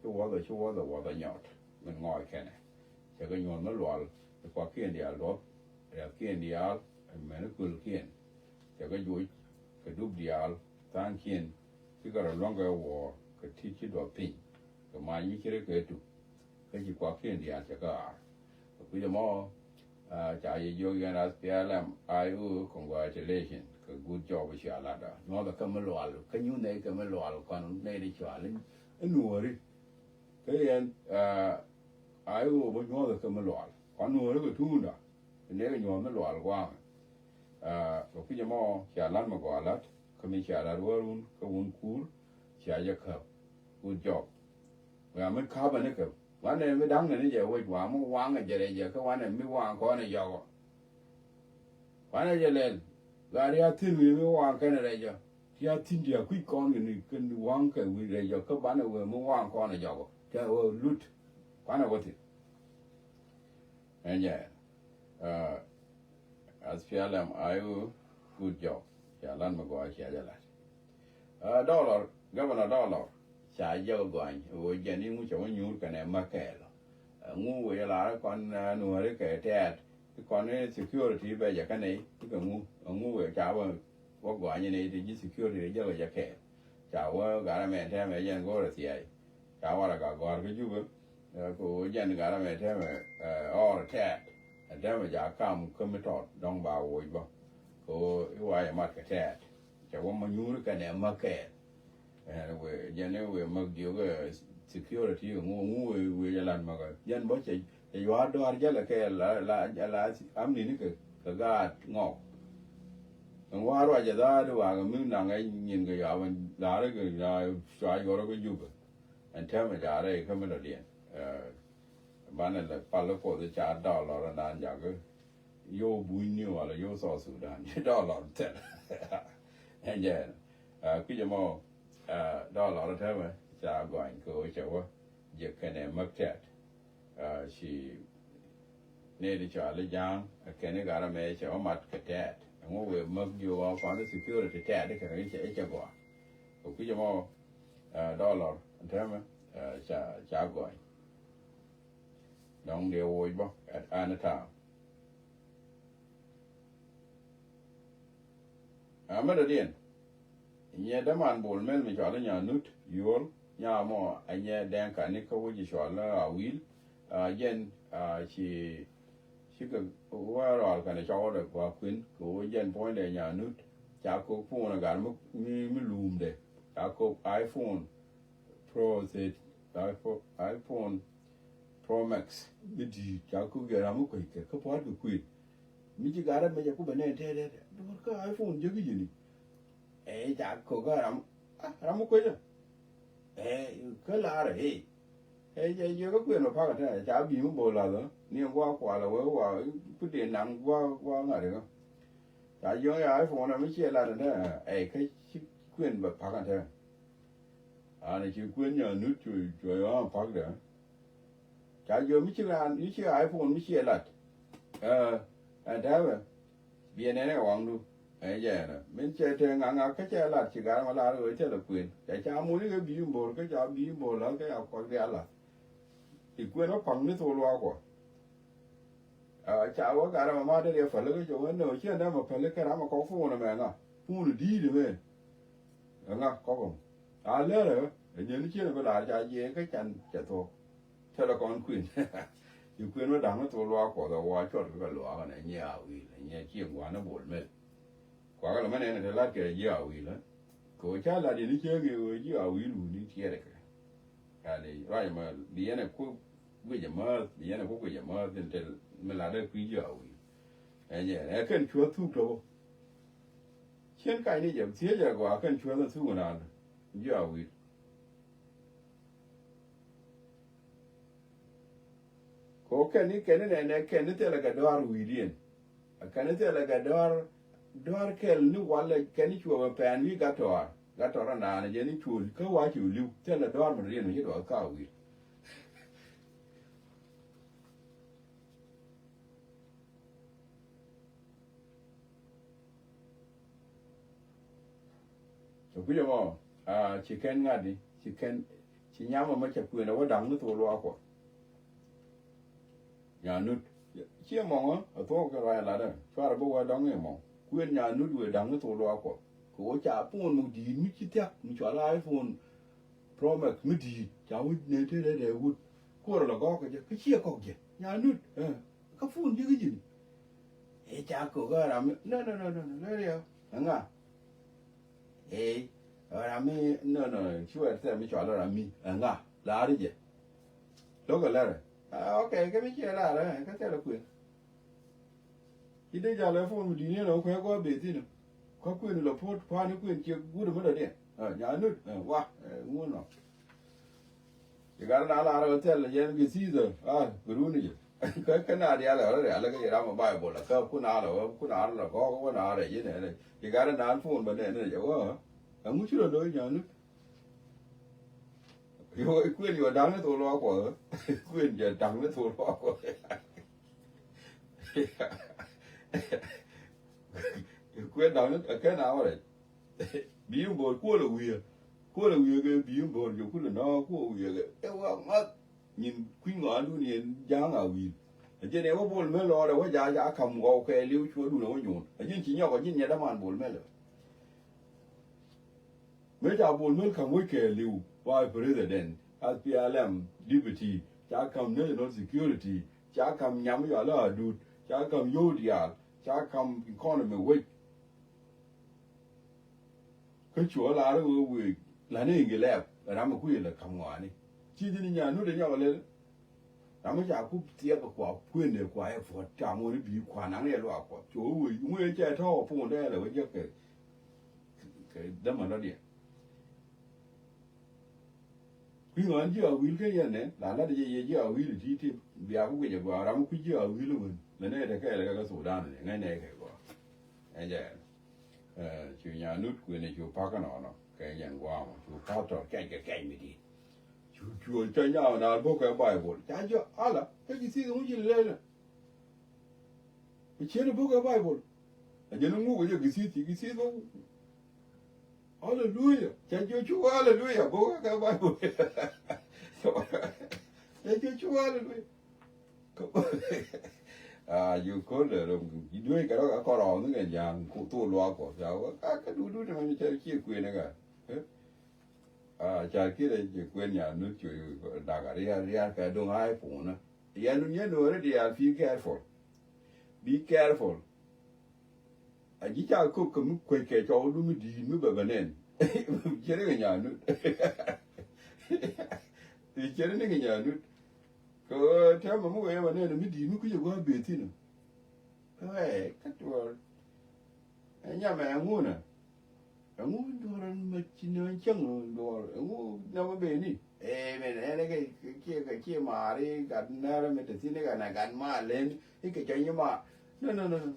Ci wuɔthɛ ci wuɔthɛ wuɔthɛ nyɔt min ŋɔɔc kɛnɛ. Cɛ kɛ nyuɔ̱th mi lual i̱ kuakiɛn diaal duɔth riathkiɛn diaal mɛn i̱ kuëlkiɛn. Cɛ kɛ juuc kɛ dup diaal tha̱a̱ŋkiɛn. Ci kɛ rɔ luäŋ kɛ wuɔɔr kɛ ti̱t ci duɔth piny kɛ mac mi ci ri kɛ tuk. Kä ci kuakiɛn diaal cɛ kɛ ɣaar. Kɛ kui̱c ɛmɔ ca yɛ jiök yɛn ath pial ɛm a i̱ ɣöö congratulation kɛ good job i̱ cia latda nyuɔ̱thɛ kɛ mi lual kä nyuth nɛy kɛ mi lual kɔn nɛy di cual i̱ nuɔ̱ɔ̱ri. Kä yɛn a i̱ ɣöö bä nyuɔ̱thɛ kɛ mi lual kɔn nuɔ̱ɔ̱ri kɛ tuunda. Nɛ kɛ nyuɔ̱th mi lual gua̱a̱mɛ. Kɛ kui̱c ɛmɔ cia la̱t mi gɔaa la̱t kä mi cia la̱t wä run kä wun kuur. Cia jɛ käp good job. Wia mi ka̱pä ni kɛ wanɛ mi da̱ŋ ni jɛ wec wa mi waŋ jɛ rɛy jɛ kä wanɛ mi waŋ kɔn jɔkɔ. Wanɛ jɛ lɛl gat ya thin wi̱i̱ mi waŋ kɛn rɛy jɛ. Ti a thin ti a kui̱c kɔn kɛ ni kɛn waŋ kɛ wi̱i̱ rɛy jɛ kä banɛ wee mi waŋ kɔn jɔkɔ ti a wee lut. Wanɛ wä thin. Ɛn jɛ. Ath pial ɛm a i̱ ɣöö good job. Ca lan mi gɔaa cia jɛ lat. Ɛ, Dɔlɔr, Gavana Dɔlɔr, ca jɛ gɔany ɣöö jɛn i̱ ŋu cɛ wä nyuur kɛnɛ Makɛɛl. Ɛ, ŋu wëë jɛ lar kɔn, ɛ, nuääri kɛ tɛɛt, kɔn i̱ security bɛ jɛ kɛnɛ i̱ kɛ ŋu, ɛ, ŋu wëë ca wä, wä gɔany ni ti ji̱ security jɛ wä jɛ kɛɛl. Ca wä garɛ mɛ tɛmɛ jɛn go̱o̱rɛ thiay. Ca warɛ ka gɔ̱a̱r kä Jubɛ, ɛ, kɛ ɣöö jɛn garɛ mɛ tɛmɛ, ɛ, ɔɔr tɛɛt. Ɛ tɛmɛ ja kam kä mi tɔt dɔ̱ŋ ba woc bä. Kɛ ɣöö i̱ wa yɛ mat kɛ tɛɛt. Cɛ wä ma nyuuri kɛnɛ Makɛɛl. Ɛ, wëë, jɛn i̱ wëë mäk jiök, ɛ, security ŋu, ŋu wëë, wëë jɛ lat mäkä. Jɛn bä cɛ, cɛ yua̱a̱ dɔ̱a̱r jälɛ kɛ la, la, la, amni ni kɛ, kɛ gaat ŋɔk. Ɛn wa̱a̱ ruacɛ dha̱a̱t wa̱a̱ kɛ mi naŋ ɛ nyin kɛ yua̱a̱ bä la̱r kɛ la cua yuɔrä kɛ Jubɛ. Ɛn tɛmɛ ca rɛy kä mi dɔ̱diɛn. Ɛ, banɛ lɛ pal Kuɔth ca Dɔlɔr ɛnan jakä. Yow Bunyni wala yow South Sudan. Dɔlɔr thil. Ɛn jɛ. Ɛ, kui̱c ɛmɔ, ɛ, Dɔlɔr tɛmɛ ca gɔany kɛ ɣöö cɛ wä jɛ kɛnɛ Makɛɛl. Ɛ, ci nɛy ti cɔal i̱ Ja̱a̱ŋ, ɛ kɛn i̱ garɛ mɛ cɛ wä mat kɛ tɛɛt. Ɛŋu wëë mäk jiök ɣɔɔ kɔn i̱ security tɛɛt i̱ kɛn i̱ cɛ, i̱ cɛ gɔaa. Kɛ kui̱c ɛmɔ, ɛ, Dɔlɔr tɛmɛ, ɛ, ca, ca gɔany. Dɔ̱ŋ dee woc bä at any time. Ɛ, mi dɔ̱diɛn, nyɛ däman Bol Mel mi cɔal i̱ Nyanut Yuɔl, nya mɔ ɛ nyɛ Dɛŋka ni kä wec i̱ cɔal i̱ Awil. Ɛ, jɛn, ɛ, ci, cikɛ wä rɔal kɛnɛ cɔwdɛ kua kuën kɛ ɣöö jɛn puɔ̱nydɛ Nyanut ca kok phone ɛ gat mi, mi, mi luumdɛ. Ca kok iPhone Pro thirty, iPhone, iPhone Pro Max mi di̱i̱t ca kok jɛ ram mi kueckɛ kä pua̱a̱t kɛ kuën. Mi ci gat ram mɛ jɛ ku bɛ nɛn tɛtɛtɛ duɔ̱r kä iPhone jäki ji̱ni. Ɛ ca kok kä ram, ah, ram mi kuecä. Ɛ kä laarɛ, ɛ. Ɛ jɛ jiök kä kuën bɛ pa̱k ɛ tɛn ca bi̱i̱ mi bo̱o̱ lath ɛ ni ɛ gua̱a̱ kualɛ wee wa ku dee naŋ gua̱a̱, gua̱a̱ ŋa̱t ɛ kä. Ca jiök iPhone ɛ mi ciɛ lat ɛ tɛn ɛ kä ci kuën bɛ pa̱k ɛ tɛn. An ci kuën Nyanut cuɛ, cuɛ yɔ̱a̱ŋ pa̱kdɛ. Ca jiök mi ci raan, mi ci iPhone mi ciɛ lat. Ɛ, ɛn täämɛ. Biɛ nɛn ɛ waŋdu. Ɛ jɛ ɛnɛ. Min cɛ te ŋa̱ŋa̱ kä cɛ lat ci gat ma lar ɣöö cɛ lɛ kuën. Cɛ ca muni kɛ bi̱i̱ bo̱o̱r kä ca bi̱i̱ bo̱o̱r la̱th kä ca kuak diaal la̱th. Ci kuën ɔ pa̱k ni thok luaak Kuɔth. Ɛ, ca wä gat ram ma dee riɛ päl kä cɛ wä nɛ wä ciɛ nɛ ma päl kɛ ram ma kɔk phone mɛ ŋa. Phone di̱i̱t mɛ. Ɛ ŋa kɔk ɔ. A lɛr ɛ, ɛ nyɛn ciɛ nɛ bi lar ca jiɛ kä can cɛ thok. Thilɛ kɔn kuën. Ci kuën wä da̱ŋ ni thok luaak Kuɔth ɛ wa cuɔt kɛ luaak ɛnɛ nyɛ Awil, ɛ nyɛ ciɛ gua̱n ni Bol Mel. Kuakä lɛ mɛn ɛn ɛ te lat kɛ ji̱ Awil ɛ. Kɛ ɣöö ca lat yɛn i̱ cäŋ ɛ ɣöö ji̱ Awil wuni tiɛɛrɛ kɛ. Yani ruac ɛmɔ bi yɛn ɛ ku guic ɛmääth, bi yɛn ɛ ku guic ɛmääth in te mi lat ɛ kui̱ ji̱ Awil. Ɛ jɛ ɛ kɛn cuäth thuk tɔpɔ. Cien kacni jɛ thiec ɛ gɔaa kɛn cuäth ɛ thuk ɛn raan ji̱ Awil. Ko kɛn ni kɛn ni nɛnɛ kɛn ni thilɛ kɛ dɔ̱a̱r wi̱i̱diɛn. Kɛn ni thilɛ kɛ dɔ̱a̱r, dɔ̱a̱r kɛl ni walɛ kɛn ni cuɔp ɛ pɛn wi̱i̱ gat tɔ̱a̱r. Gat tɔ̱a̱r ɛn daanɛ jɛ ni cuɔl kä wa̱c ci li̱w thilɛ dɔ̱a̱r mi riɛn mi ci dɔ̱a̱r ka wi̱i̱. Cɛ kui̱c ɛmɔ, a, ci kɛn ŋa̱t i̱, ci kɛn, ci nyam ɛmɔ cɛ kuën ɛ wä da̱ŋ ni thok luaak Kuɔth. Nyanut. Ciɛ mɔŋä, a thuɔ̱k kɛ ruac latdä, cuarɛ bi wä dɔ̱ŋ i̱ mɔŋ. Kuën Nyanut wëë da̱ŋ ni thok luaak Kuɔth. Kɛ wä ca phone mi di̱i̱t mi ci thia̱k, mi cɔal iPhone Pro Max mi di̱i̱t, ca wä nɛn te dee dee wut. Kuɔrɛ lɛ gɔ̱k kɛ jɛ, kä ciɛ kɔk jɛ. Nyanut, ɛ, kä phone ji̱ kä ji̱n. Ɛ ca kok ɛ ram mi, no, no, no, no, no, lɛ riɛ. Ɛŋa? Ɛ, ɛ ram mi, no, no, no, ci wɛr thɛm mi cɔal ɛ ram mi. Ɛŋa? La̱r jɛ. Lo̱k ɛ lɛrɛ. Ah, okay, kä mi ciɛ la̱r, ɛ, kä thɛl ɛ kuën. Ci dee jal ɛ phone mi di̱t ni ɛn ɛ wä kuɛ gɔaa bee thi̱n ɛ. Kä kuën lɔ puɔ̱t, kua̱n ni kuën ciɛ guut ɛ mi dɔ̱diɛn. Ɛ, Nyanut, ɛ, wa, ɛ, ŋun nɔ. Ci gat na lar ɣä thil yɛn kɛ Caesar, a, kɛ run jɛ. Kä, kä na dial ɣä rial kä jɛ ram ɛ Bible, kä kun a lɔ, kun a lɔ gɔk, kun a rɛ jɛ nɛ, nɛ. Ci gat na phone bä nɛ, nɛ jɛ wä. Ɛŋu ci rɔ lo̱c Nyanut? Yo, kuën yɔ da̱ŋ ni thok luaak Kuɔth. Kuën jɛ da̱ŋ ni thok luaak Kuɔth. Kuɛ da̱ŋ ni ɛ kɛn a wä rɛc. Bi̱i̱ bo̱o̱r kuɔl ɛ wi̱i̱. Kuɔl ɛ wi̱i̱ kɛ bi̱i̱ bo̱o̱r jɛ kulɛ nɔ kuɔ wi̱i̱ kɛ. Ɛ wa ŋa̱th. Nyin kui̱ ŋɔaandun yɛn ja̱a̱ŋ a wi̱i̱. Ɛ jɛn ɛ wä Bol Mel lɔɔrɛ wä ja̱a̱ ja̱a̱ ka̱m ŋɔw kɛɛliw cuɔ̱ɔ̱dun ɛ wä nyuun. Ɛ jɛn ci nyɔk ɛ jɛn nyɛ däman Bol Mel ɛ. Mëë ca Bol Mel ka̱m wec kɛɛliw, Vice President, S P L M, Deputy, ca ka̱m National Security, ca ka̱m nyam yɔal a dut, ca ka̱m yio̱w diaal, ca ka̱m economy wec. Kä cuɔ lar wee wee la̱t ni Ingilɛp ram mi kui̱ lɛ ka̱m ŋɔaani. Ci ji̱n Nyanut ɛ nyɔk lel. Ram mi ca kup thiɛk kua kuënɛ kua ɛ puɔt ca muɔni bi̱i̱ kua naŋ yɛ luaak Kuɔth. Cuɔ wee wee cɛ tɔ̱ ɛ puɔ̱n dee lɛ wee jɛ kɛ kɛ dämä lɔ diɛ. Kui̱ ŋɔaani ji̱ a wi̱i̱l kä yɛn nɛ la lat jɛ yɛ ji̱ a wi̱i̱l ti ti bia ku guic a gɔaa ram mi kui̱ ji̱ a wi̱i̱l wän lɛ nɛ te kɛɛl kɛ kä Sudan ni ŋäc nɛ kɛ gɔaa. Ɛn jɛ ɛn. Cu Nyanut kuënɛ cu pa̱k kɛ nɔnɔ kɛ yɛn gua̱a̱mɔ cu pa̱k tɔr kɛc kɛ kɛc mi di̱i̱t. Cu cuɔl cä nyaw na bok kɛ Baibol ca jɔ ala kä ji̱ thi̱i̱k ŋuci lɛlɛ. Bi cieni bok kɛ Baibol. A jɛn ŋuk a jɛ githith ci githith bok. Aleluya. Ca jɔ cu aleluya bok kɛ Baibol. Ca jɔ cu aleluya. A ju kol de rom. Iduwe kɛ rɔ kɛ kɔrɔ ni kɛ jaŋ ku thul luak kɔ. Ca wä ka ka dudu ni mɛ ni ca cie kuene ka. A ca kire cie kuen Nyanut cu daga riar riar kɛ dong ai puna. Yɛn wun yɛn nuɔri diaal, be careful. Be careful. A ji̱ ca kop kɛ mi kuec kɛ cɔwdu mi di̱i̱t mi bɛ bɛ nɛn. Cɛ ri kɛ Nyanut. Cɛ ri ni kɛ Nyanut. Kɛ tɛmɛ mi wee bɛ nɛn mi di̱i̱t mi kui̱c ɛ gua̱a̱ bee thi̱n. Ɛ kä tuɔɔr. Ɛ nyamɛ ɛŋu nɛ. Ɛŋu duɔr ɛn mɛ ci nɛ cäŋ duɔr ɛŋu nɛ mɛ beni. Ɛ mɛn ɛn kɛ kiɛ kɛ kiɛ maari gat nɛrɛ mɛ te thi̱n kɛ nɛ gat ma len ikɛ cɛ nyi ma. Nɛ nɛ nɛ.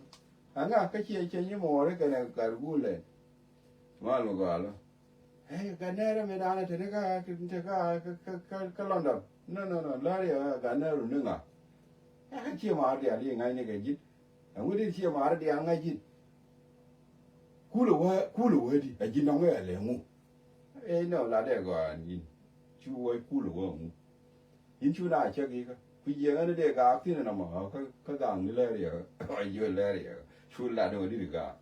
Ɛŋa kä ciɛ cɛ nyi mɔɔri kɛ nɛ gat gulɛ. Mal mi gɔalɔ. Ɛ gat nɛrɛ mɛ danɛ te ni ka te ka ka London. Nɛ nɛ nɛ lari ɛ gat nɛrɛ ni ŋa. Ɛ kä ciɛ maari diali ŋa̱cni kɛ ji̱n. Ɛŋu di ciɛ maari diaal ŋa̱c ji̱n. Kulɛ wä kulɛ wä di a ji̱n nɔŋ ɛ lɛ ŋu. Ɛ nɔ la dɛ gɔaa ni. Cu wä kulɛ wä ŋu. Yin cu na cäk ikä ku jiɛ ɣän dee gaak thin ɛnɔ mɔ kä gaak ni lɛr yɛ. Ɔ jiö lɛr yɛ. Cu la dɛ wä di di gaak.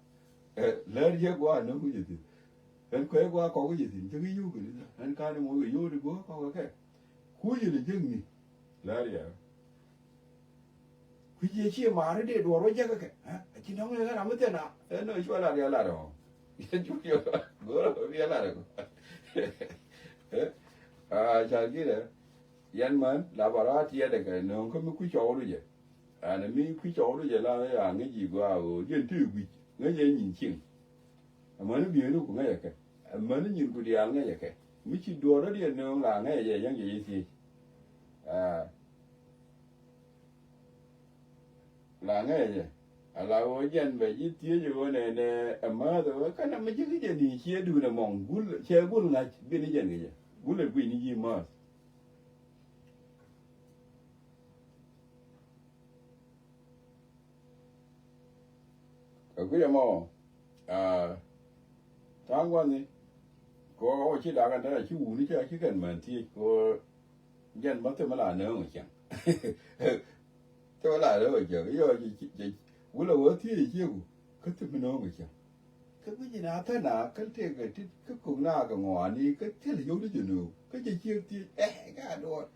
Lɛr yɛ gɔaa nɔ ku jɛ thin. Ɛn kuɛ gɔaa kɔk ku jɛ thin cäk i̱ yuk kɛ di ɛn kan ɛmɔ kɛ yuk di gɔaa kɔk kɛ. Ku jɛ ni jek ni. Lɛr yɛ. Kui̱ jiɛ ciɛ maari dee duɔr wä jäkä kɛ. A ci nɔŋ ɛ ram mi thɛn a ɛn nɔ cuɔ lat yɛ lat ɔ. Yɛn cu yɔ go̱o̱r ɔ yɛ lat ɔ. A ca gilɛ yɛn män la ba rɔ a tiɛɛdɛ kɛ nööŋ kä mi kui̱ cɔwdu jɛ. Ɛn mi kui̱ cɔwdu jɛ la ya ŋäc ji̱ gɔaa ɣöö jɛn ti gui̱c ŋäc jɛ nyin cieŋ. Amäni bieyni ku ŋäcɛ kɛ amäni nyin ku diaal ŋäcɛ kɛ. Mi ci duɔ̱ɔ̱r rɔ̱diɛn nööŋ la ŋäcɛ jɛ yäŋ jɛ ji̱ thiec. Aa. La ŋäcɛ jɛ ala ɣöö jɛn bɛ ji̱ thiec ɣöö nɛnɛ ɛ määth ɣöö kɛnɛ mi ji̱ ki jɛ ni ciɛ duun ɛmɔŋ gul cɛ gul ŋa̱c bi ni jɛn kɛ jɛ gul ɛ guic ni ji̱ määth. Kɛ kui̱ ɛmɔ aa ta̱a̱ŋ gua̱ni. Kɛ ɣöö ci da̱a̱k ɛn tɛ̈rɛ ci wuni cä ci kɛn män thiec kɛ ɣöö jɛn bä thimɛ la nääŋ ɔ cäŋ. Thimɛ la nääŋ ɔ cäŋ yɔ ci wulɛ wä thiec cieku kä thimɛ nääŋ ɔ cäŋ. Kä guic in a thäna kä tëëk kɛ tit kä kök na kɛ ŋɔaani kä thil yio̱w ni jɛ nöök kä jɛ ciek thiec ɛ ka duɔɔr.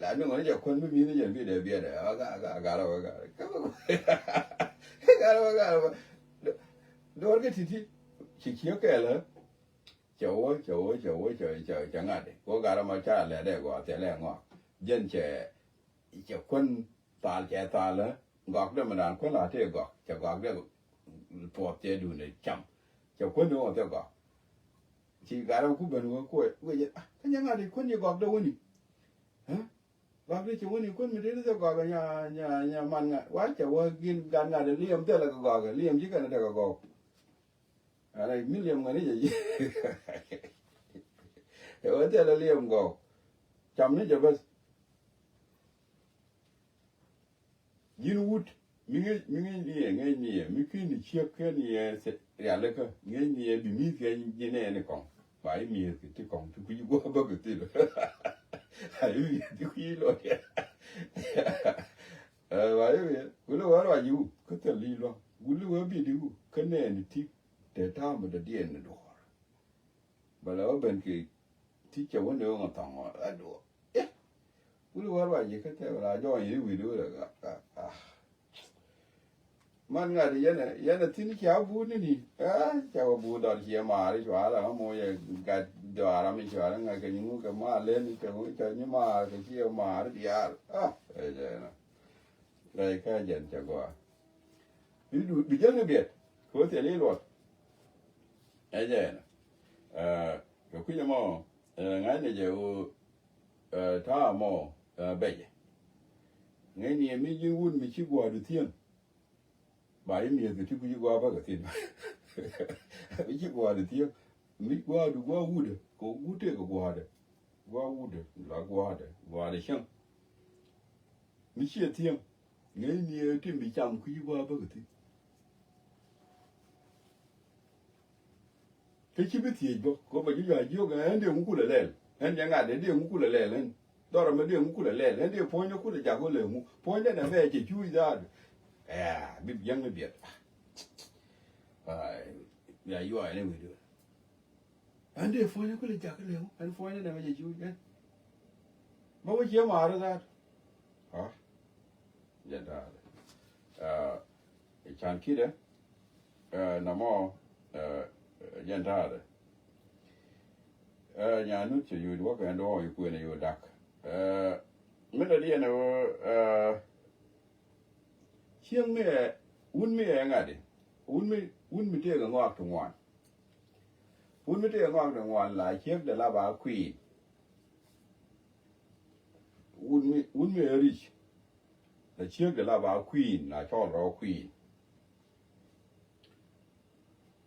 La ni ŋɔni jɛ kuän mi mi̱i̱ni jɛ bi dee biɛt ɛ ɣä gat ɣä gat ɣä kä gat ɣä gat ɣä. Duɔɔr kä ti̱ti̱ ci ciek kɛɛl ɣä. Cɛ wä cɛ wä cɛ wä cɛ cɛ cɛ ŋa̱t ɛ kɛ ɣä gat ɣä ma ca lɛ dee gɔaa thilɛ ŋɔak. Jɛn cɛ cɛ kuän thal cɛ thal ɣä. Gɔak dee mi naan kuän la tëë gɔak cɛ gɔak dee puɔth cɛ duundɛ cam. Cɛ kuän ni ɣɔn thil gɔak. Ci gat ɣä ku ben wä kuɛ wecɛ kä nyɛ ŋa̱t i̱ kuän ci gɔak dee wäni. Gɔak dee ci wäni kuän mi dee thil gɔak nya nya nya man ŋa̱t wa cɛ wä gin gat ŋa̱t i̱ liɛm thilɛ kɛ gɔak i̱ liɛm ci kɛn i̱ tekɛ gɔak. Ala mi liɛm ŋa̱t i̱ cɛ ji̱ ɛ wä thilɛ liɛm gɔak. Cam ni jɛ bäth. Ji̱n wut. Mi ŋäc, mi ŋäc ni yɛ, ŋäc ni yɛ, mi kin ni ciek kɛn ni yɛ rialikä, ŋäc ni yɛ bi mi̱th kɛ ji̱ nɛɛni kɔŋ. Ba i̱ mi̱th kɛ ti kɔŋ ti kui̱ guɔ bä kɛ thil. Ba i̱ mi̱th ti kui̱ lɔ yɛ. Ba i̱ mi̱th, wuli wä ruac iwu, kä thil i̱ luaŋ. Wuli wä bi di wu, kä nɛɛni ti, tɛ ta̱a̱ mi dɔ̱diɛn ni duɔ̱ɔ̱r. Bɛ lɛ wä ben kɛ ti cɛ wä ni wä ŋɔ thɔŋ wä ɛ duɔ̱ɔ̱r. Wuli wä ruac i̱ kä tɛk la jɔɔny i̱ wi̱i̱ di wä lɛ. Man ŋa̱t yɛn ɛ, yɛn ɛ thi̱n cia buut ni ni. Ɛ, ca wä buut dɔr cie maari cuarɛ ɣä moc ɛ gat dɔaara mi cuarɛ ŋa̱t kɛ nyi ŋuk kɛ ma len kɛ ŋuk ca nyi maar kɛ cie maar diaal. A, ɛ jɛ nɔ. Rɛy kä jɛn ca gɔaa. Bi du, bi jɛn ni biɛt. Kɛ wä thil i̱ luɔt. Ɛ jɛ nɔ. Ɛ, kɛ kui̱c ɛmɔ, ɛ, ŋa̱cnɛ jɛ ɣöö, ɛ, ta̱a̱ ɛmɔ, ɛ, bɛcɛ. Ŋäcni ɛ mi ji̱n wut mi ci gua̱a̱du thiäŋ. Ba ji̱ mi̱eth kɛ ti kui̱ ji̱ gua̱a̱ bäkɛ thi̱n. Mi ci gua̱a̱du thiäŋ. Mi gua̱a̱du gua̱a̱ wutdä kɛ wut tëëkɛ gua̱a̱dɛ. Gua̱a̱ wutdä la gua̱a̱dɛ gua̱a̱dɛ cäŋ. Mi ciɛ thiäŋ. Ŋäcni ɛ ti mi cam kui̱ ji̱ gua̱a̱ bäkɛ thi̱n. Kä ci bi thiec bä kɔ bɛ ji̱ jɔ̱a̱c jiök ɛn dee ŋu kulɛ lɛl. Ɛn dee ŋa̱t ɛn dee ŋu kulɛ lɛl ɛn. Dhɔrɔ mɛ dee ŋu kulɛ lɛl ɛn dee puɔ̱nydɛ kulɛ jak wä lɛ ŋu puɔ̱nydɛ nɛ bɛ cɛ cuuc dhaadu. Ɛɛ bi jiäŋ ni biɛt. Ai, ya yuɔ ɛn i̱ wi̱i̱du. Ɛn dee puɔ̱nydɛ kulɛ jak wä lɛ ŋu ɛn puɔ̱nydɛ nɛ bɛ cɛ cuuc ɛn. Bä wä ciɛ maari dhaadu. Aa, jɛn ta̱a̱dɛ. Aa, can kidɛ, aa, namɔ, aa, jɛn ta̱a̱dɛ. Aa, nyanut cɛ yut wä kɛn dɔɔŋ yi kuën yi wä dak. Aa, mi dɛ diɛn ɛ wä, aa, cieŋ mi ɛ, wun mi ɛ ŋa̱di. Wun mi, wun mi tëëkɛ ŋɔak ti ŋuan. Wun mi tëëkɛ ŋɔak ti ŋuan la ciek dɛ la ba kui̱i̱n. Wun mi, wun mi ɛ ri̱c. La ciek dɛ la ba kui̱i̱n, la cɔl rɔ kui̱i̱n.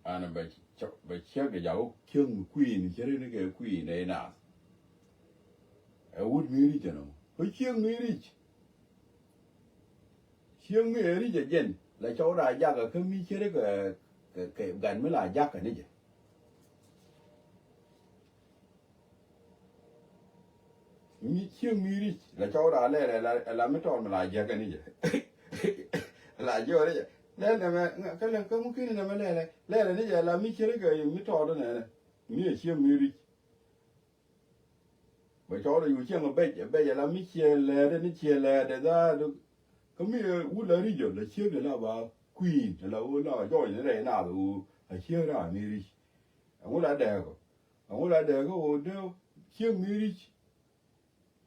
An bɛ cɔ-, bɛ ciek dɛ jaw ciek mi kui̱i̱n, cɛ ri ni kɛ kui̱i̱n ɛ naath. Ɛ wut mi ri̱c ɛnɔ. Kä ciek mi ri̱c. Ciek mi ɛ ri̱c ɛ jɛn, la cɔw da jakä kä mi cɛ ri kɛ, kɛ, kɛ gat mi la jakä ni jɛ. Mi cieŋ mi ri̱c la cɔw da lɛlɛ la, la mi tɔɔr mi la jiäkä ni jɛ. La jiɔri jɛ. Lɛlɛ mɛ, kä lɛ kä ŋu kini nɛ mɛ lɛlɛ. Lɛlɛ ni jɛ la mi ciri kɛ mi tɔɔr nɛ nɛ. Mi ɛ cieŋ mi ri̱c. Bɛ cɔw da yu cieŋ bɛc, bɛc la mi ciɛ lɛɛdɛ ni ciɛ lɛɛdɛ dhaadu. Kä mi ɛ wut la ri̱c ɔ la cieŋ la ba kui̱n la wä la jɔɔc ni rɛy naath wä a cieŋ raa mi ri̱c. Ɛŋu la dɛɛk ɔ. Ɛŋu la dee kä ɣöö dee cieŋ mi ri̱c.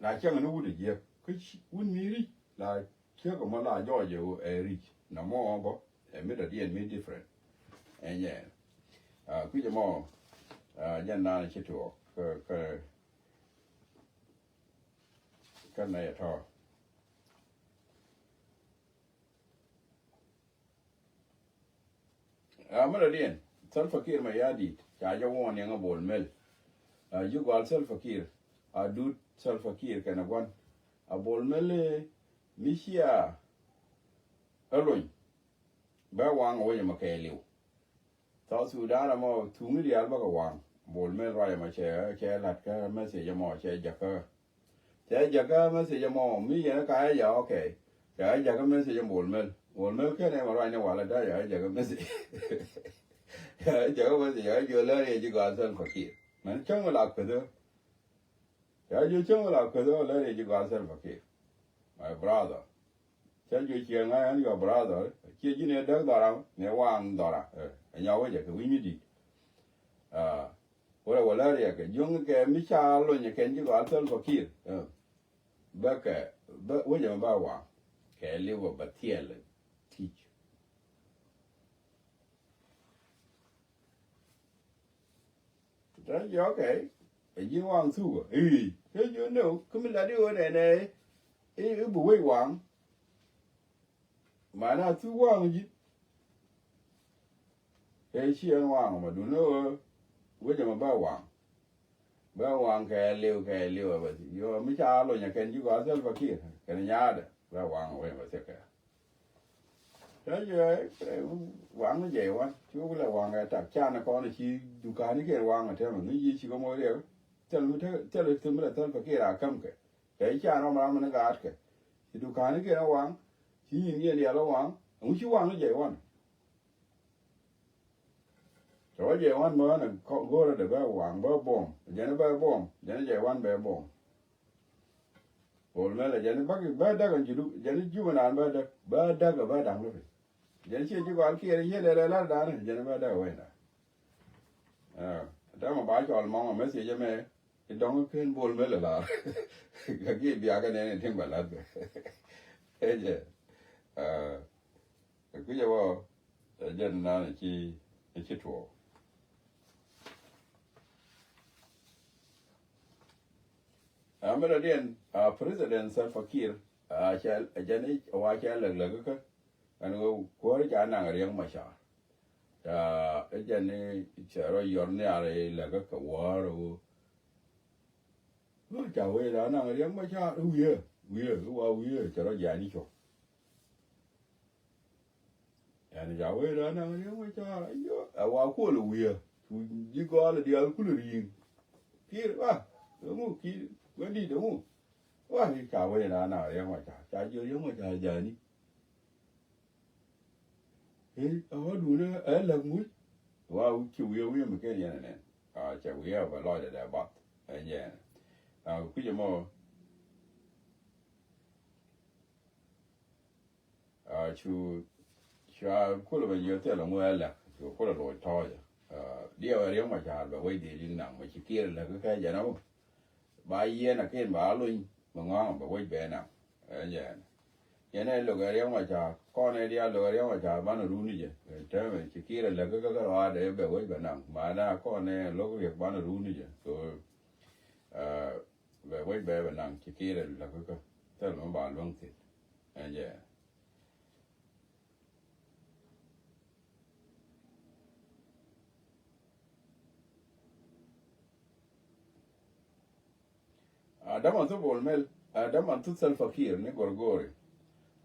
La cieŋ ni wut ɛ jiɛk kä ci-, wut mi ri̱c la ciek ɛmɔ la jɔɔc ɛ ɣöö ɛ ri̱c. Nɔmɔ bä ɛ mi dɔ̱diɛn mi different. Ɛ nyɛ. Ah, kui̱c ɛmɔ, ah, jɛn naan ci tuɔɔk kä, kä, kä nɛy ɛ tɔ̱. Ah, mi dɔ̱diɛn, Salva Kiir Mayardit ca jɛ warning ɛ Bol Mel. Ah, ji̱ gɔal Salva Kiir, a dut Salva Kiir kɛnɛ gua̱n. A Bol Mel, eh, mi cia ɛ lony. Bɛ waŋ wec ɛmɔ kɛɛliw. South Sudan ɛmɔ thuŋni diaal bäkɛ waŋ. Bol Mel ruac ɛmɔ cɛ, cɛ la̱t kä message ɛmɔ cɛ jäkä. Cɛ jäkä message ɛmɔ mi yɛn ka ɛ jɛ, okay. Cɛ jäkä message ɛmɔ Bol Mel. Bol Mel kɛn ɛmɔ ruac ni walɛ da cɛ jäkä message. Cɛ jäkä message cɛ jiɔ lär yɛ ji̱ gɔaa Salva Kiir. Mɛn cäŋ la kueth ɛ. Cɛ jiɔ cäŋ la kueth ɛ lär yɛ ji̱ gɔaa Salva Kiir. My brother. Cä juëc ciɛ ŋa̱c ɛn your brother. Ciɛ ji̱n ɛ däk dhɔra ni waŋ dhɔra. Ɛ nyɔk wecɛ kɛ wi̱ny mi di̱t. Wä lɛ wä lɛ riɛk kɛ juŋ kɛ mi ca lony kɛn ji̱ gɔal Salva Kiir. Bä kɛ bä wecɛ mi ba waŋ kɛ liwä bä thiɛl ti̱c. Tɛ jiɔ kɛ ɛ ji̱n waŋ thukɛ i̱ kɛ jiɔ nɛw kä mi lat i̱ ɣöö nɛnɛ i̱ bi wec waŋ. Mana thuk waŋ ji̱ kɛ ci ɛn waŋ ma dun ni ɣöö wec ɛmɛ bä waŋ. Bä waŋ kɛ liw kɛ liw ɛ bä thi̱n yɔ mi ca lony ɛ kɛn ji̱ gɔaa Salva Kiir kɛn nyaadɛ bä waŋ wec ɛmɛ thi̱n kɛ. Cä jɛ waŋ ni jɛ iwan ci wuk lɛ waŋ ɛ tak can kɔn ci dukani kiɛn waŋ ɛ tɛmɛ ni yi ci kɛ mɔ riɛk. Thil mi te thil thil mi lɛ thil pɛ kiɛ ra käm kɛ kɛ i̱ can ram ram ni gaat kɛ ci dukani kiɛn waŋ ci nyin kiɛn dial waŋ. Ɛŋu ci waŋ ni jɛ iwan. Cɛ wä jɛ wan bä ni go̱rä de bä waŋ bä buɔm jɛn bä buɔm jɛn jɛ wan bä buɔm. Bol mɛ lɛ jɛn bä bä däk ɛn jidu jɛn jibu naan bä däk bä däk bä daŋ ni pi. Jɛn ciɛ ji̱ gɔal kiɛɛr yiël ɛlɛ lar da̱a̱n jɛn bä däk wenda. Täämɛ ba cɔl mɔŋ ɛ message ɛmɛ. I̱ dɔ̱ŋ ken bol mɛ lɛ lar kɛ gi̱i̱ biakɛ nɛn in ti̱ŋ bɛ lat bɛ. Ɛ jɛ. Ɛ kui̱cɛ wä ɛ jɛn nan ci ci tuɔɔk. Ɛ mi dɔ̱diɛn a President Salva Kiir a cɛ jɛn i̱ wa cɛ läk läk kä ɛn ɣöö kuäär ca naŋ Riek Machar. Ca i̱ jɛn i̱ cɛ rɔ yɔr nhial i̱ läk kä wäär ɣöö Ɣöö ca wee la naŋ Riek Machar i̱ wiee wiee i̱ wa wiee cɛ rɔ jiac ni cuɔ̱k. Ɛn ca wee la naŋ Riek Machar i̱ ɛ wa kuɔl i̱ wiee cu ji̱ gɔaal i̱ diaal kulɛ ri̱i̱ŋ. Kiir wa ɛŋu kiir wendit ɛŋu. Wa i̱ ca wee la naŋ Riek Machar ca jiök Riek Machar jiac ni. Ɛ ɣöö duundä ɛ läk muc. Wa ci wi̱i̱ wi̱i̱ mi ken yɛn ɛnɛn a cɛ wi̱i̱ a bɛ lɔcdɛ dɛ bath. Ɛ jɛn a kui̱c ɛmɔ. A cu cua kulɛ bɛ jiɔ thil ɛŋu ɛ läk cu kulɛ loc tɔɔcɛ. Diɛw ɛ Riek Machar bɛ wec dhil i̱ naŋ mɛ ci Kiir läk kä jɛn ɛmɔ. Ba yiɛn a ken ba luny bɛ ŋɔaŋ bɛ wec bɛ naŋ. Ɛ jɛn. Yɛn ɛ lo̱k ɛ Riek Machar kɔn ɛ diaal lo̱k ɛ Riek Machar banɛ run ni jɛ. Täämɛ ci Kiir ɛ läk kä kä ruaadɛ bɛ wec bɛ naŋ mana kɔn ɛ lo̱k Riek banɛ run ni jɛ. So bɛ wec bɛ bɛ naŋ ci Kiir ɛ läk kä kä thil mɛ ba luäŋ thi̱n. Ɛ jɛ. A däman thu Bol Mel a däman thu Salva Kiir ni Gorgori.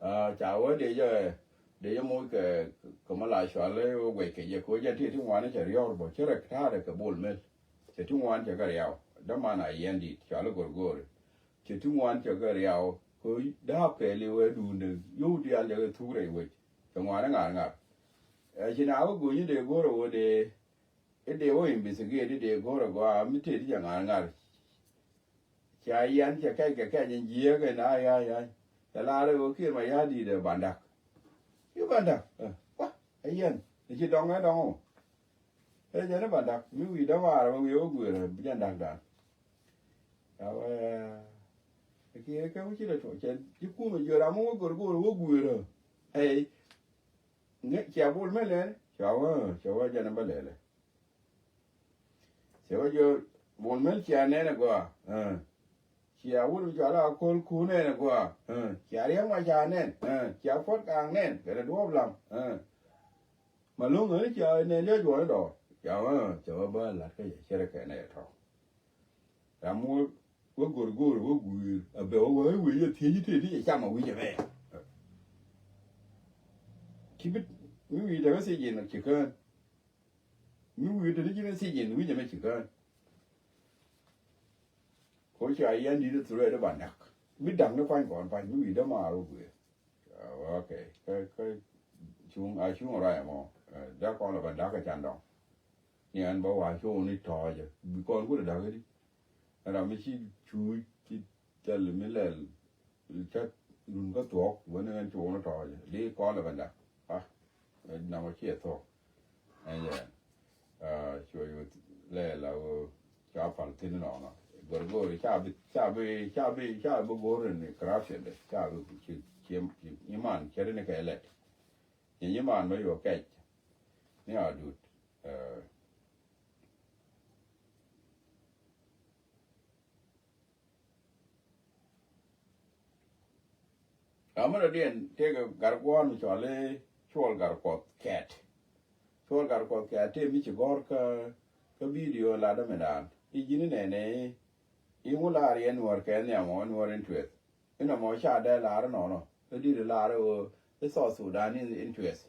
A ca wä dee jɛ dee jɛ moc kɛ kɛ ma la cual wä guɛc kɛ jɛ kɛ wä jɛ ti ti ŋuan cɛ riɔr bɔ cɛ rɛ taarɛ kɛ Bol Mel. Cɛ ti ŋuan cɛ kɛ riaw däman a yɛn dit cual Gorgori. Cɛ ti ŋuan cɛ kɛ riaw kɛ da̱a̱p kɛ liwɛ duundɛ yow diaal jɛ kɛ thuk rɛy wec. Cɛ ŋuan ŋa̱r ŋa̱r. Ɛ ci na wä go̱o̱ny dee go̱r wä dee i̱ dee wä investigate i̱ dee go̱r agɔaa mi tëë ti cɛ ŋa̱r ŋa̱r. Ca yɛn cɛ kɛc kɛ kɛc in jiääk in ay ay ay. Cɛ laar i̱ wä kiɛn ma ya̱a̱ di̱i̱t ɛ bandak. I̱ bandak wa ɛ yɛn i̱ ci dɔŋ ɛ dɔŋ ɔ. Ɛ jɛn i̱ bandak mi wi̱i̱ dämaar ɛ wi̱i̱ wä gui̱i̱r ɛ bi jɛn dakdan. Ca wee ɛ kiɛ kɛ wi̱ci lɛ tuɔc cɛ ji̱ kum ɛ jiö ram mi wä go̱r go̱r wä gui̱i̱r ɛ. Ɛ cia Bol Mel lɛl ca wee ca wee jɛn ɛ bä lɛlɛ. Cɛ wä jiök Bol Mel cia nɛn ɛ gɔaa. Cia wut mi cɔal a Kol Kur nɛn ɛ gɔaa. Cia Riek Machar nɛn. Cia Puɔt Kaŋ nɛn kɛnɛ duɔɔp lam. Ma lo̱ŋ ɣän cia nɛn lia̱c juɔni dɔɔr. Ca wä cɛ wä bä la̱t kä cɛ cɛrɛ kɛnɛ ɛ tɔ̱. Ram wä wä go̱r go̱r wä gui̱i̱r a bɛ wä wä wä yɛ thiec i̱ tëë ti cɛ cam a wi̱c ɛmɛ. Ci bi mi wi̱i̱ tekɛ thiec in ci kään. Mi wi̱i̱ te ni ji̱n thiec in wi̱c ɛmɛ ci kään. Ko ca yɛn di̱t threat i̱ ba nak mi da̱k ni pa̱ny kɔn pa̱ny mi wi̱i̱ dämaar wä gui̱i̱r. Ok. Kä kä cuŋ a cuŋ rɔy ɛmɔ. Dee kɔn lɛ ba da̱k kä can dɔŋ. Ni ɛn bä wa cuŋ ni tɔɔcɛ bi kɔn kulɛ da̱k i̱di. Ram mi ci cuuc ci thil mi lɛl. Cä run kä thuɔ̱k wen ɣän cuɔ̱ɔ̱ŋ ni tɔ̱ɔ̱c di kɔn lɛ bɛnda. A namɔ ciɛ thuɔ̱k. Ɛn yɛn cuɛ yuth lɛɛl a ɣöö ca pal thi̱n nɔnɔ. Gɔr go̱o̱ri ca bi ca bi ca bi ca bi go̱o̱ri ni corruption de ca bi ci ci ci iman cɛ ri ni kɛ lɛt. Ci iman bä yuɔ kɛc ni a dut. Ram mi dɔ̱diɛn tëëkɛ gat gua̱a̱r mi cɔal i̱ Cuɔl Gat Kuɔth Kɛt. Cuɔl Gat Kuɔth Kɛt tëë mi ci gɔ̱r kä kä bidio latdä mi daan i̱ ji̱n i̱ nɛnɛ i̱ ŋu laar yɛn nuäär kɛ nhiam ɔ nuäär in tueth. Inɔ mɔ ca dee laar inɔnɔ kä di̱t laar i̱ ɣöö South Sudan in, in tueth.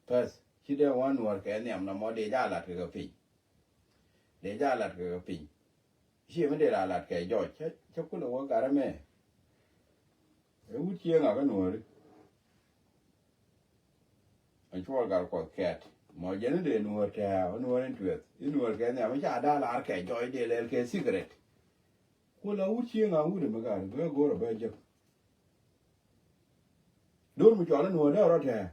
Pɛth ci dee wä nuɔr kɛ nhiam na mɔ dee ja lat kɛ kɛ piny. Dee ja lat kɛ kɛ piny. Ci mi dee la lat kɛ jɔc cä, cä kulɛ wä garɛ mɛ. Ɛ wut cieŋ a kä nuɔri. Ɛn cuɔl gar kuɔth kɛt mɔ jɛn in dee nuɔr tɛɛ wä nuɔr in tueth in nuɔr kɛ nhiam in ca daa lar kɛ jɔc dee lɛl kɛ secret. Kulɛ wut cieŋ a wut in mi gar bɛ go̱r a bɛ jek. Dur mi cɔl in wä dee rɔ tɛɛ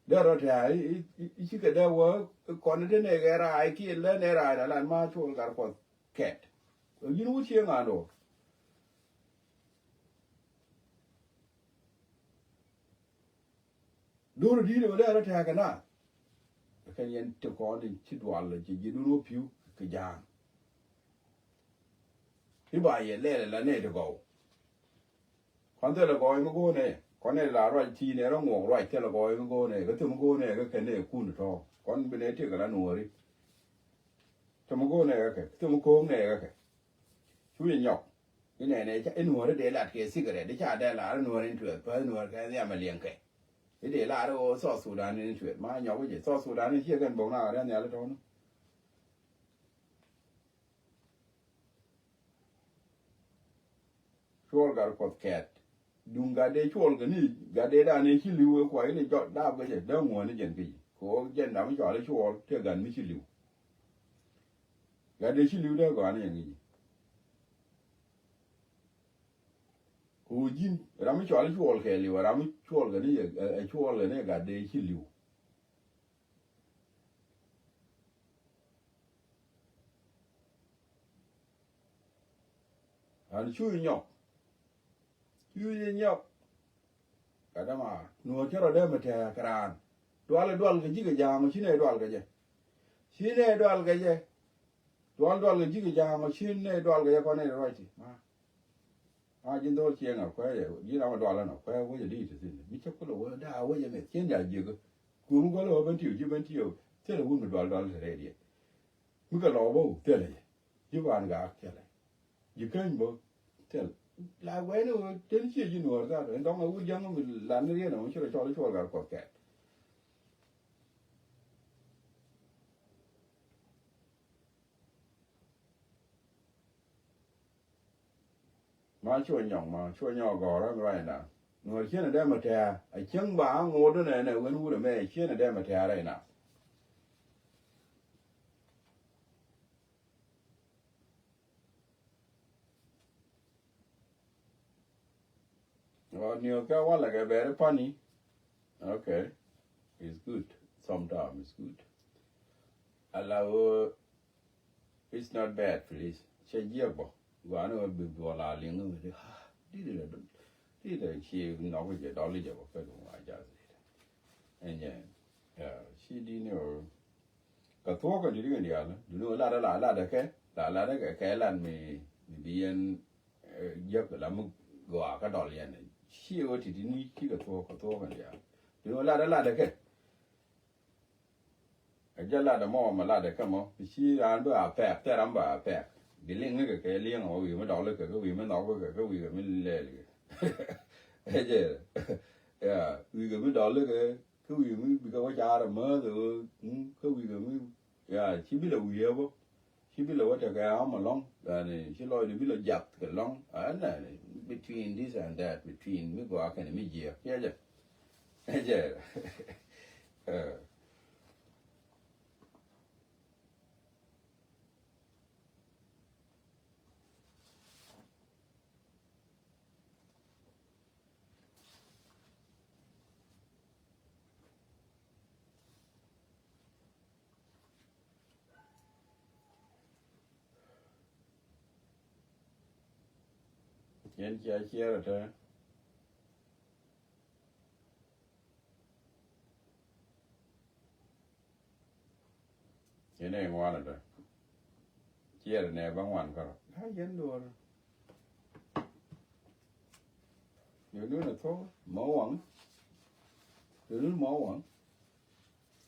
dee rɔ tɛɛ i, i, i cikɛ dee wä kɔn in te nɛɛkɛ raay kiɛ lɛ nɛɛ raay na lan ma cuɔl gar kuɔth kɛt. Ɛ ji̱n wut cieŋ a dɔ. Dur di̱i̱t ɛ wä dee rɔ tɛɛ kɛ na. Kɛn yɛn ti kɔn in ci dual ci ji̱ dun wä pi̱u kɛ ja̱a̱ŋ. I̱ ba yɛ lɛl ɛ la nɛy ti gɔw. Kɔn thilɛ gɔɔy mi go̱o̱nɛ kɔn nɛy la ruac ti̱i̱ nɛ rɔ ŋuɔk ruac thilɛ gɔɔy mi go̱o̱nɛ kɛ thim mi go̱o̱nɛ kɛ kɛ nɛ kun tɔ̱ kɔn bi nɛ tiek kɛ la nuɔ̱ɔ̱ri. Thim mi go̱o̱nɛ kɛ kɛ thim mi ko̱o̱ŋ nɛ kɛ kɛ. Cu yɛ nyɔk. Inɛnɛ i̱ nuɔ̱ɔ̱ri dee lat kɛ cigarette i̱ ca dee lar i̱ nuɔ̱ɔ̱ri in tuɛth päth i̱ nuɔ̱ɔ̱ri kɛ nhiam a liɛŋ kɛ. I̱ dee lar i̱ ɣöö South Sudan in tuɛth ma nyɔk i̱ jɛ South Sudan in ciɛ kɛn bo̱k na ɣän riɛn nhial i̱ tɔ̱ɔ̱ni. Cuɔl gat kuɔth kɛɛt. Duŋ gat dee cuɔl kɛ ni gat dee dan ëë ci li̱w ëë kuay ni jɔt daap kɛ jɛ dee ŋuɔ̱ɔ̱n ni jɛn kɛ ji̱ kɛ ɣöö jɛn dam i̱ cɔal i̱ cuɔl tëë gat mi ci li̱w. Gat dee ci li̱w dee gɔaa ni jɛn kɛ ji̱. Kɛ ɣöö ji̱n ram i̱ cɔal i̱ cuɔl kɛ li̱w ram i̱ cuɔl kɛ ni ɛ cuɔl kɛ ni gat dee ci li̱w. An cu i̱ nyɔk. Cu i̱ nyɔk. Gat dämaar nuɔ̱ɔ̱r cä rɔ dee mi tɛɛk raan. Dual i̱ dual kɛ ji̱ kɛ ja̱a̱ŋ ɔ ci nɛy dual kɛ jɛ. Ci nɛy dual kɛ jɛ. Dual dual kɛ ji̱ kɛ ja̱a̱ŋ ɔ ci nɛy dual kɛ jɛ kɔn nɛy ruac ti ma. A ji̱n dho̱l cieŋ a kuɛɛyɛ ji̱n ram a dual ɛn a kuɛɛ wec a di̱i̱t ti thi̱n mi cä kulɛ wee daa wec a mɛth cien ja̱ jiäkä. Kuum gɔl ɛ wä ben tiëw ji̱ ben tiëw thilɛ wun mi dual dual te rɛy diɛ. Mi kɛ lɔw bä wä thilɛ yɛ ji̱ ban gaak thilɛ. Ji̱ käny bä thil la wɛɛni wä ten ciɛ ji̱ nuɔɔr gat ɛn dɔŋ a wut ja̱ŋ mi lan ni riɛn a wä ci rɔ cɔl i̱ cuɔl gat kuɔth kɛɛt. Ma cuɔ nyɔk ma cuɔ nyɔk gɔ̱rä mi ruac na. Nuɔr cienɛ dee mɛ tɛ̈ɛ̈ a cieŋ ba a ŋo̱o̱dä nɛ nɛ wen wurɛ mɛ cienɛ dee mɛ tɛ̈ɛ̈ rɛy na. Ɔ niɔ kɛ walɛ kɛ bɛri pani. Okay. It's good. Sometimes it's good. Ala ɣöö it's not bad please. Cɛ jiɛk bɔ gua̱a̱ni ɣöö bi buɔl a liŋ ɣöö di ha di di la dul di di ci nɔk jɛ dɔl jɛ bɔ kɛ duŋ a jath di. Ɛnyɛ ci di ni ɣöö kɛ thuɔ̱k kɛ di di kɛ diaal duni ɣöö lat la lat kɛ la lat kɛ kɛ lat mi mi bi yɛn. Jiäk la mi gɔaa kä dɔl yɛn ci ɣöö ti ti ni ci kɛ thuɔ̱k kɛ thuɔ̱k kɛ diaal duni ɣöö lat la lat kɛ. Ɛ jɛ latdɛ mɔ mɛ latdɛ kä mɔ ci raan bä a pɛk thɛ ram bä a pɛk. Bi liŋ ni kɛ kɛ liŋ ɔ wi̱i̱ mi dɔl kɛ kɛ wi̱i̱ mi nhɔk kɛ kɛ wi̱i̱ kɛ mi lɛl kɛ. Ɛ jɛ ya wi̱i̱ kɛ mi dɔl kɛ kɛ wi̱i̱ mi bikɛ wä car mäth ɛ kä wi̱i̱ kɛ mi ya ci bi lɛ wi̱i̱ ɛ bä. Ci bi lɛ wä tekɛ am alɔŋ yani ci lɔcdɛ bi lɛ jath kɛ lɔŋ ɛnɛ between this and that between mi gɔaa kɛnɛ mi jiɛk ciɛ jɛ. Ɛ jɛ. Yɛn cia ciɛɛr ɛ tɛ. Yɛn ɛ ŋuan ɛ tɛ. Ciɛɛr ɛ nɛ bä ŋuan kärɔ. Gaa yɛn duɔr. Yɛn duɔr ɛ thok mɔ waŋ. Yɛn duɔr mɔ waŋ.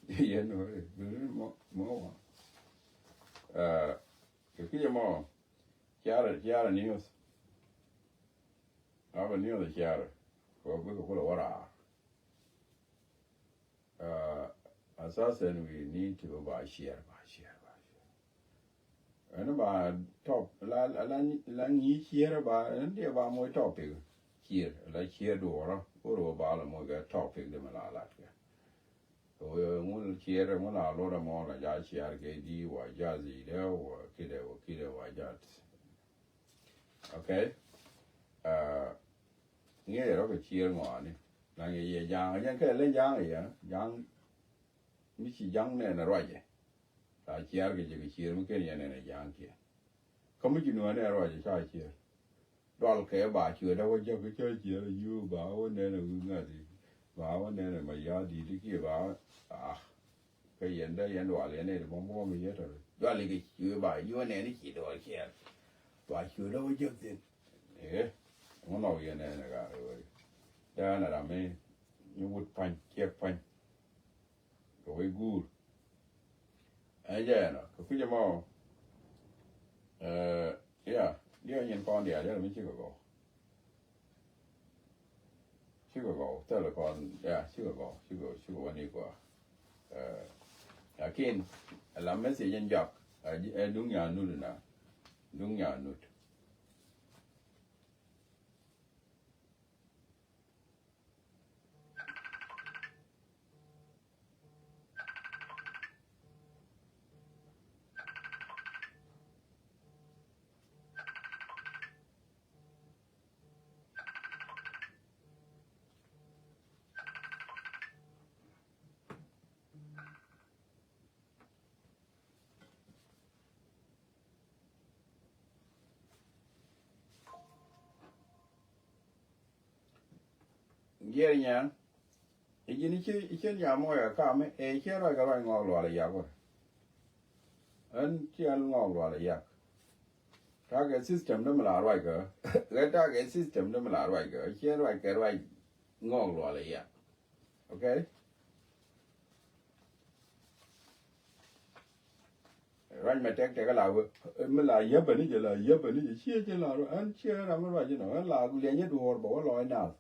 Yɛn duɔr mɔ waŋ. Kɛ kiɛ mɔ. Ciarɛ ciarɛ niuth. Abɛ niuth ciarɛ kɛ bikɛ kulɛ wä raar. Uh, assassin, we need to ba share, ba share, ba share. Ɛn ba top la la la la ŋi̱i̱c share ba ɛn diɛ ba moc topic share la share duɔrɔ woro ba la moc kɛ topic de ma la lat kɛ. So ŋun share ŋun a lorɛ mɔ la ja share kɛ di wa jazi de wa kide wa kide wa jat. Okay. Uh, ŋi̱i̱c rɔ kɛ share ŋɔani. Na ŋi̱i̱c yɛ jaŋ yɛn kɛ lɛ jaŋ yɛ jaŋ. Mi ci jaŋ nɛn ruacɛ. Ca ciar kɛ jɛ kɛ cier mi ken yɛn nɛn ɛ ja̱a̱ŋ kiɛ. Kä mi ci nuɔ̱ɔ̱n nɛn ruacɛ ca cier. Dual kɛ ba ciöt dä wä jäk kä ca cier a yuu ba wä nɛn ɛ wi̱i̱ ŋa̱thi. Ba wä nɛn ɛ ma ya̱a̱ di̱i̱t kiɛ ba wä. Ah. Kä yɛn dee yɛn dual yɛn nɛn ɛ bä muɔ̱ɔ̱m yɛ tɔ̱. Dual kɛ ciöt ba yuu nɛn ɛ ci dual cier. Ba ciöt dä wä jäk thin. Ee. Ŋun nɔk yɛn nɛn ɛ gaa rɛ wä. Dee nɛ ram mi. Mi wut pa̱ny ciɛk pa̱ny. Kɛ wec guur. Ɛn jɛ ɛnɔ kɛ kui̱c ɛmɔ. Ɛ, ya, diɛ nyin kɔn diaal yɛn mi cikɛ gɔw. Cikɛ gɔw thilɛ kɔn, ya, cikɛ gɔw, cikɛ, cikɛ wä ni gɔaa. Ɛ, lakin ɛ la message in jɔak. Ɛ, ɛ duŋ nya nut na. Duŋ nya nut. Jiɛɛr nyan i̱ ji̱n i̱ ci, i̱ ci nyam mɔc ɛ kam i̱ ɛ ciɛ ruac kɛ ruac ŋɔɔk lual ɛ yak wä. Ɣän ciɛ ŋɔɔk lual ɛ yak. Takɛ system dämi la ruac kɛ ɣä. Ɣän takɛ system dämi la ruac kɛ ɣä ciɛ ruac kɛ ruac ŋɔɔk lual ɛ yak. Okay. Ruac mɛ tɛk tɛk la wee mi la yäpä ni jɛ la yäpä ni jɛ ciɛ jɛ la ruac ɛn ciɛ ram mi ruac inɔ ɛn la liɛnyɛ duɔɔr bɛ wä lɔc nath.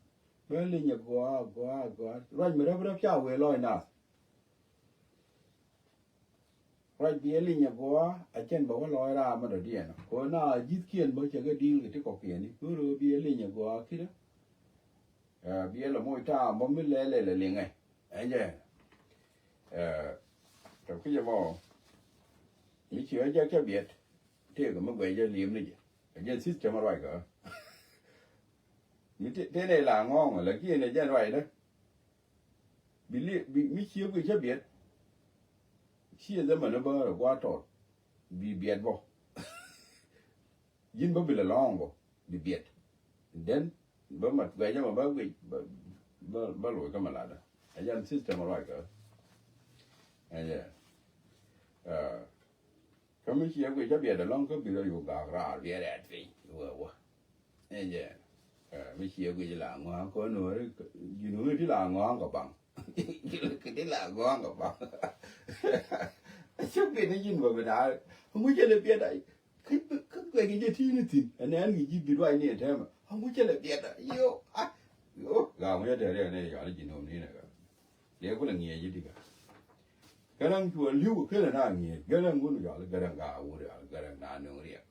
Bɛ linyɛ gɔaa gɔaa gɔaa ruac mi räp räp ca wee lɔc nath. Ruac biɛ linyɛ gɔaa a cɛn bɛ wä lɔc ram mi dɔ̱diɛn kɔ na ji̱thkiɛn bä cɛ kɛ di̱i̱l kɛ ti kɔkiɛn ni mi röö biɛ linyɛ gɔaa kidä. Ɛ, biɛ lɛ moc ta̱a̱ mɔ mi lɛl lɛ liŋɛ. Ɛn jɛ. Ɛ, tɔ kui̱cɛ mɔ mi ci ɣä jɛ cä biɛt. Tëëkɛ mi guɛc jɛ li̱em ni jɛ. Ɛ jɛn system ruac kɛ ɣä. Mi te, te nɛ la ŋɔ̱ɔ̱ŋ lakin ɛ jɛn ruacdä. Bi li, bi, mi ci ɣä guic cä biɛt. Ci ɛ dhɛ mɛn ɛ bä rɛ gua̱a̱ tɔt. Bi biɛt bɔ. Ji̱n bä bi lɛ lɔ̱ŋ bä bi biɛt. Then bä mat guɛc jɛ ma bä guic bä, bä, bä loc kä ma latdä. Ɛ jɛn system ruac kä. Ɛ jɛ. Ɛ, kä mi ciɛ guic jɛ biɛt ɛlɔ̱ŋ kä bi rɔ yuk gak raar biɛ rɛɛt piny. Wä, wä. Ɛ jɛ. Ɛ, mi ciɛ guic la ŋɔ̱a̱ŋ kɔn nuɔ̱ɔ̱ri, ji̱n wä ti la ŋɔ̱a̱ŋ kɛ baŋ. Kɛ ti la ŋɔ̱a̱ŋ kɛ baŋ. Cä biɛt ni ji̱n bä bi da̱a̱. Ŋucɛ lɛ biɛt ay. Kä, kä guɛc kɛ jɛ ti̱i̱ni thi̱n. Ɛn ɛn kɛ ji̱ bi ruac ni ɛ tɛmɛ. Kä ŋucɛ lɛ biɛt a. Yo, a. Yo, gaa ŋucɛ tɛr yɛ nɛ yɔal ji̱ nom ni nɛ gaa. Lɛ kulɛ ŋiɛc ji̱ di̱ gaa. Gɛrɛŋ cuɔ li̱w kɛlɛ na ŋiɛc. Gɛrɛŋ wun yɔal gɛrɛŋ gaa wur yɔal gɛrɛŋ na nöŋ riɛk.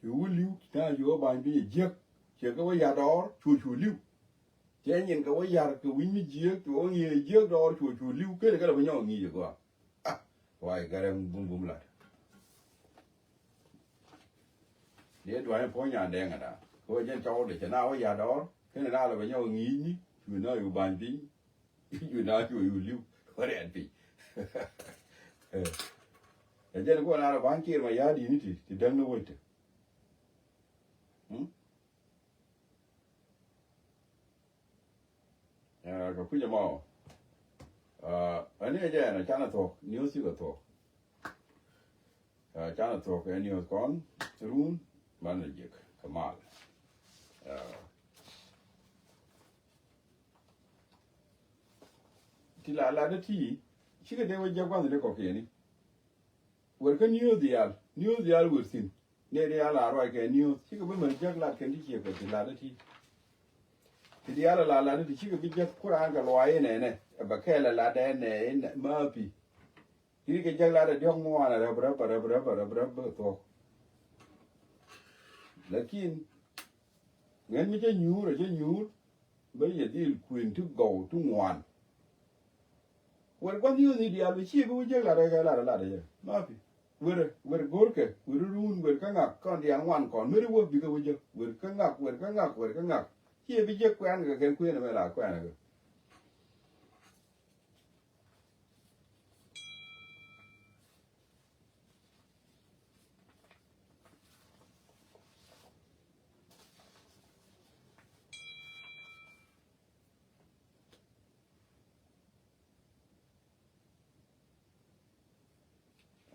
Cu wä li̱w, na cu wä bany bi jiäk, cɛ kɛ wä yar dɔɔr, cu cu li̱w. Cɛ nyin kɛ wä yar kɛ wi̱ny mi jiäk, cu wä ŋi̱i̱c jiäk dɔɔr, cu cu li̱w, kenɛ kɛ lɛ bi nyɔk ŋi̱i̱c ɛ gɔaa. Ah, why gɛrɛŋ bum bum lat. Diɛ duany puɔ̱ny nyan dɛŋ ɛ da̱a̱. Kɛ wä jɛn cɔwdɛ cɛ na wä yar dɔɔr, kenɛ na lɛ bi nyɔk ŋi̱i̱c ni, cu na cu bany piny. Cu na cu cu li̱w wä rɛɛt piny. Ɛ jɛn kuɔ na rɔ ba̱ny kiɛr ma ya̱a̱ di̱i̱ni ti, ti däŋ ni wec ti. Hmm? Ɛ, kɛ kui̱c ɛmɔ. Ɛ, ɛni ɛ jɛn ɛ canɛ thuɔ̱k, ni̱ wä thikɛ thuɔ̱k. Ɛ, canɛ thuɔ̱k ɛ ni̱ wä kɔn, run, banɛ jek, kɛ mal. Ɛ, Ti la lat ti cikɛ dee wä jiäk gua̱th dee kɔkiɛni. Wër kä niööth diaal, niööth diaal wër thi̱n. Nɛ diaal a ruac kɛ niööth cikɛ bi män jiäk lat kɛn ti ciek kɛ ti lat ti. Ti diaal a la lat ti cikɛ bi jek ku raan kɛ luaac inɛnɛ. Ɛ bɛ kɛɛl a lat ɛnɛ inɛ ma pi. Ti kɛ jek lat ɛ diɔ̱k ŋuan ɛ rɛp rɛp rɛp rɛp rɛp rɛp thuɔ̱k. Lakin ŋän mi cä nyuur ɛ cä nyuur. Bä yɛ dhil kuën ti gɔw ti ŋuan. Wer gua̱th yio̱th ni diaal bi ciɛ bi wä jek lat ɛ kɛ lat ɛ lat ɛ jɛ. Ma pi. Wer wer go̱rkɛ wer run wer kä ŋak kɔn diaal ŋuan kɔn meri wä bikɛ wä jek wer kä ŋak wer kä ŋak wer kä ŋak. Ciɛ bi jek kuɛn kɛ kɛn kuën ɛmɛ la kuɛn ɛ kɛ.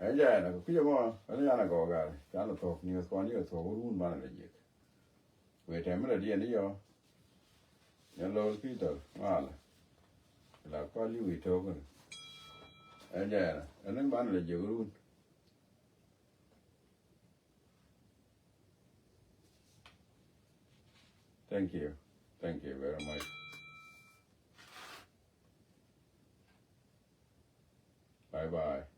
Ɛn jɛ ɛn a kɛ kui̱c ɛmɔ ɛn yan a gɔɔk a can a thuɔ̱k ni thuɔ̱k ni a thuɔ̱k wä run man a lɛ jiɛk. Wee tɛm mi lɛ diɛn ni yɔ. Nyɛ lo̱l Peter malɛ. La kual yi wi̱i̱ to̱o̱k ni. Ɛn jɛ ɛn a ɛn ni man a lɛ jiɛk run. Thank you. Thank you very much. Bye bye.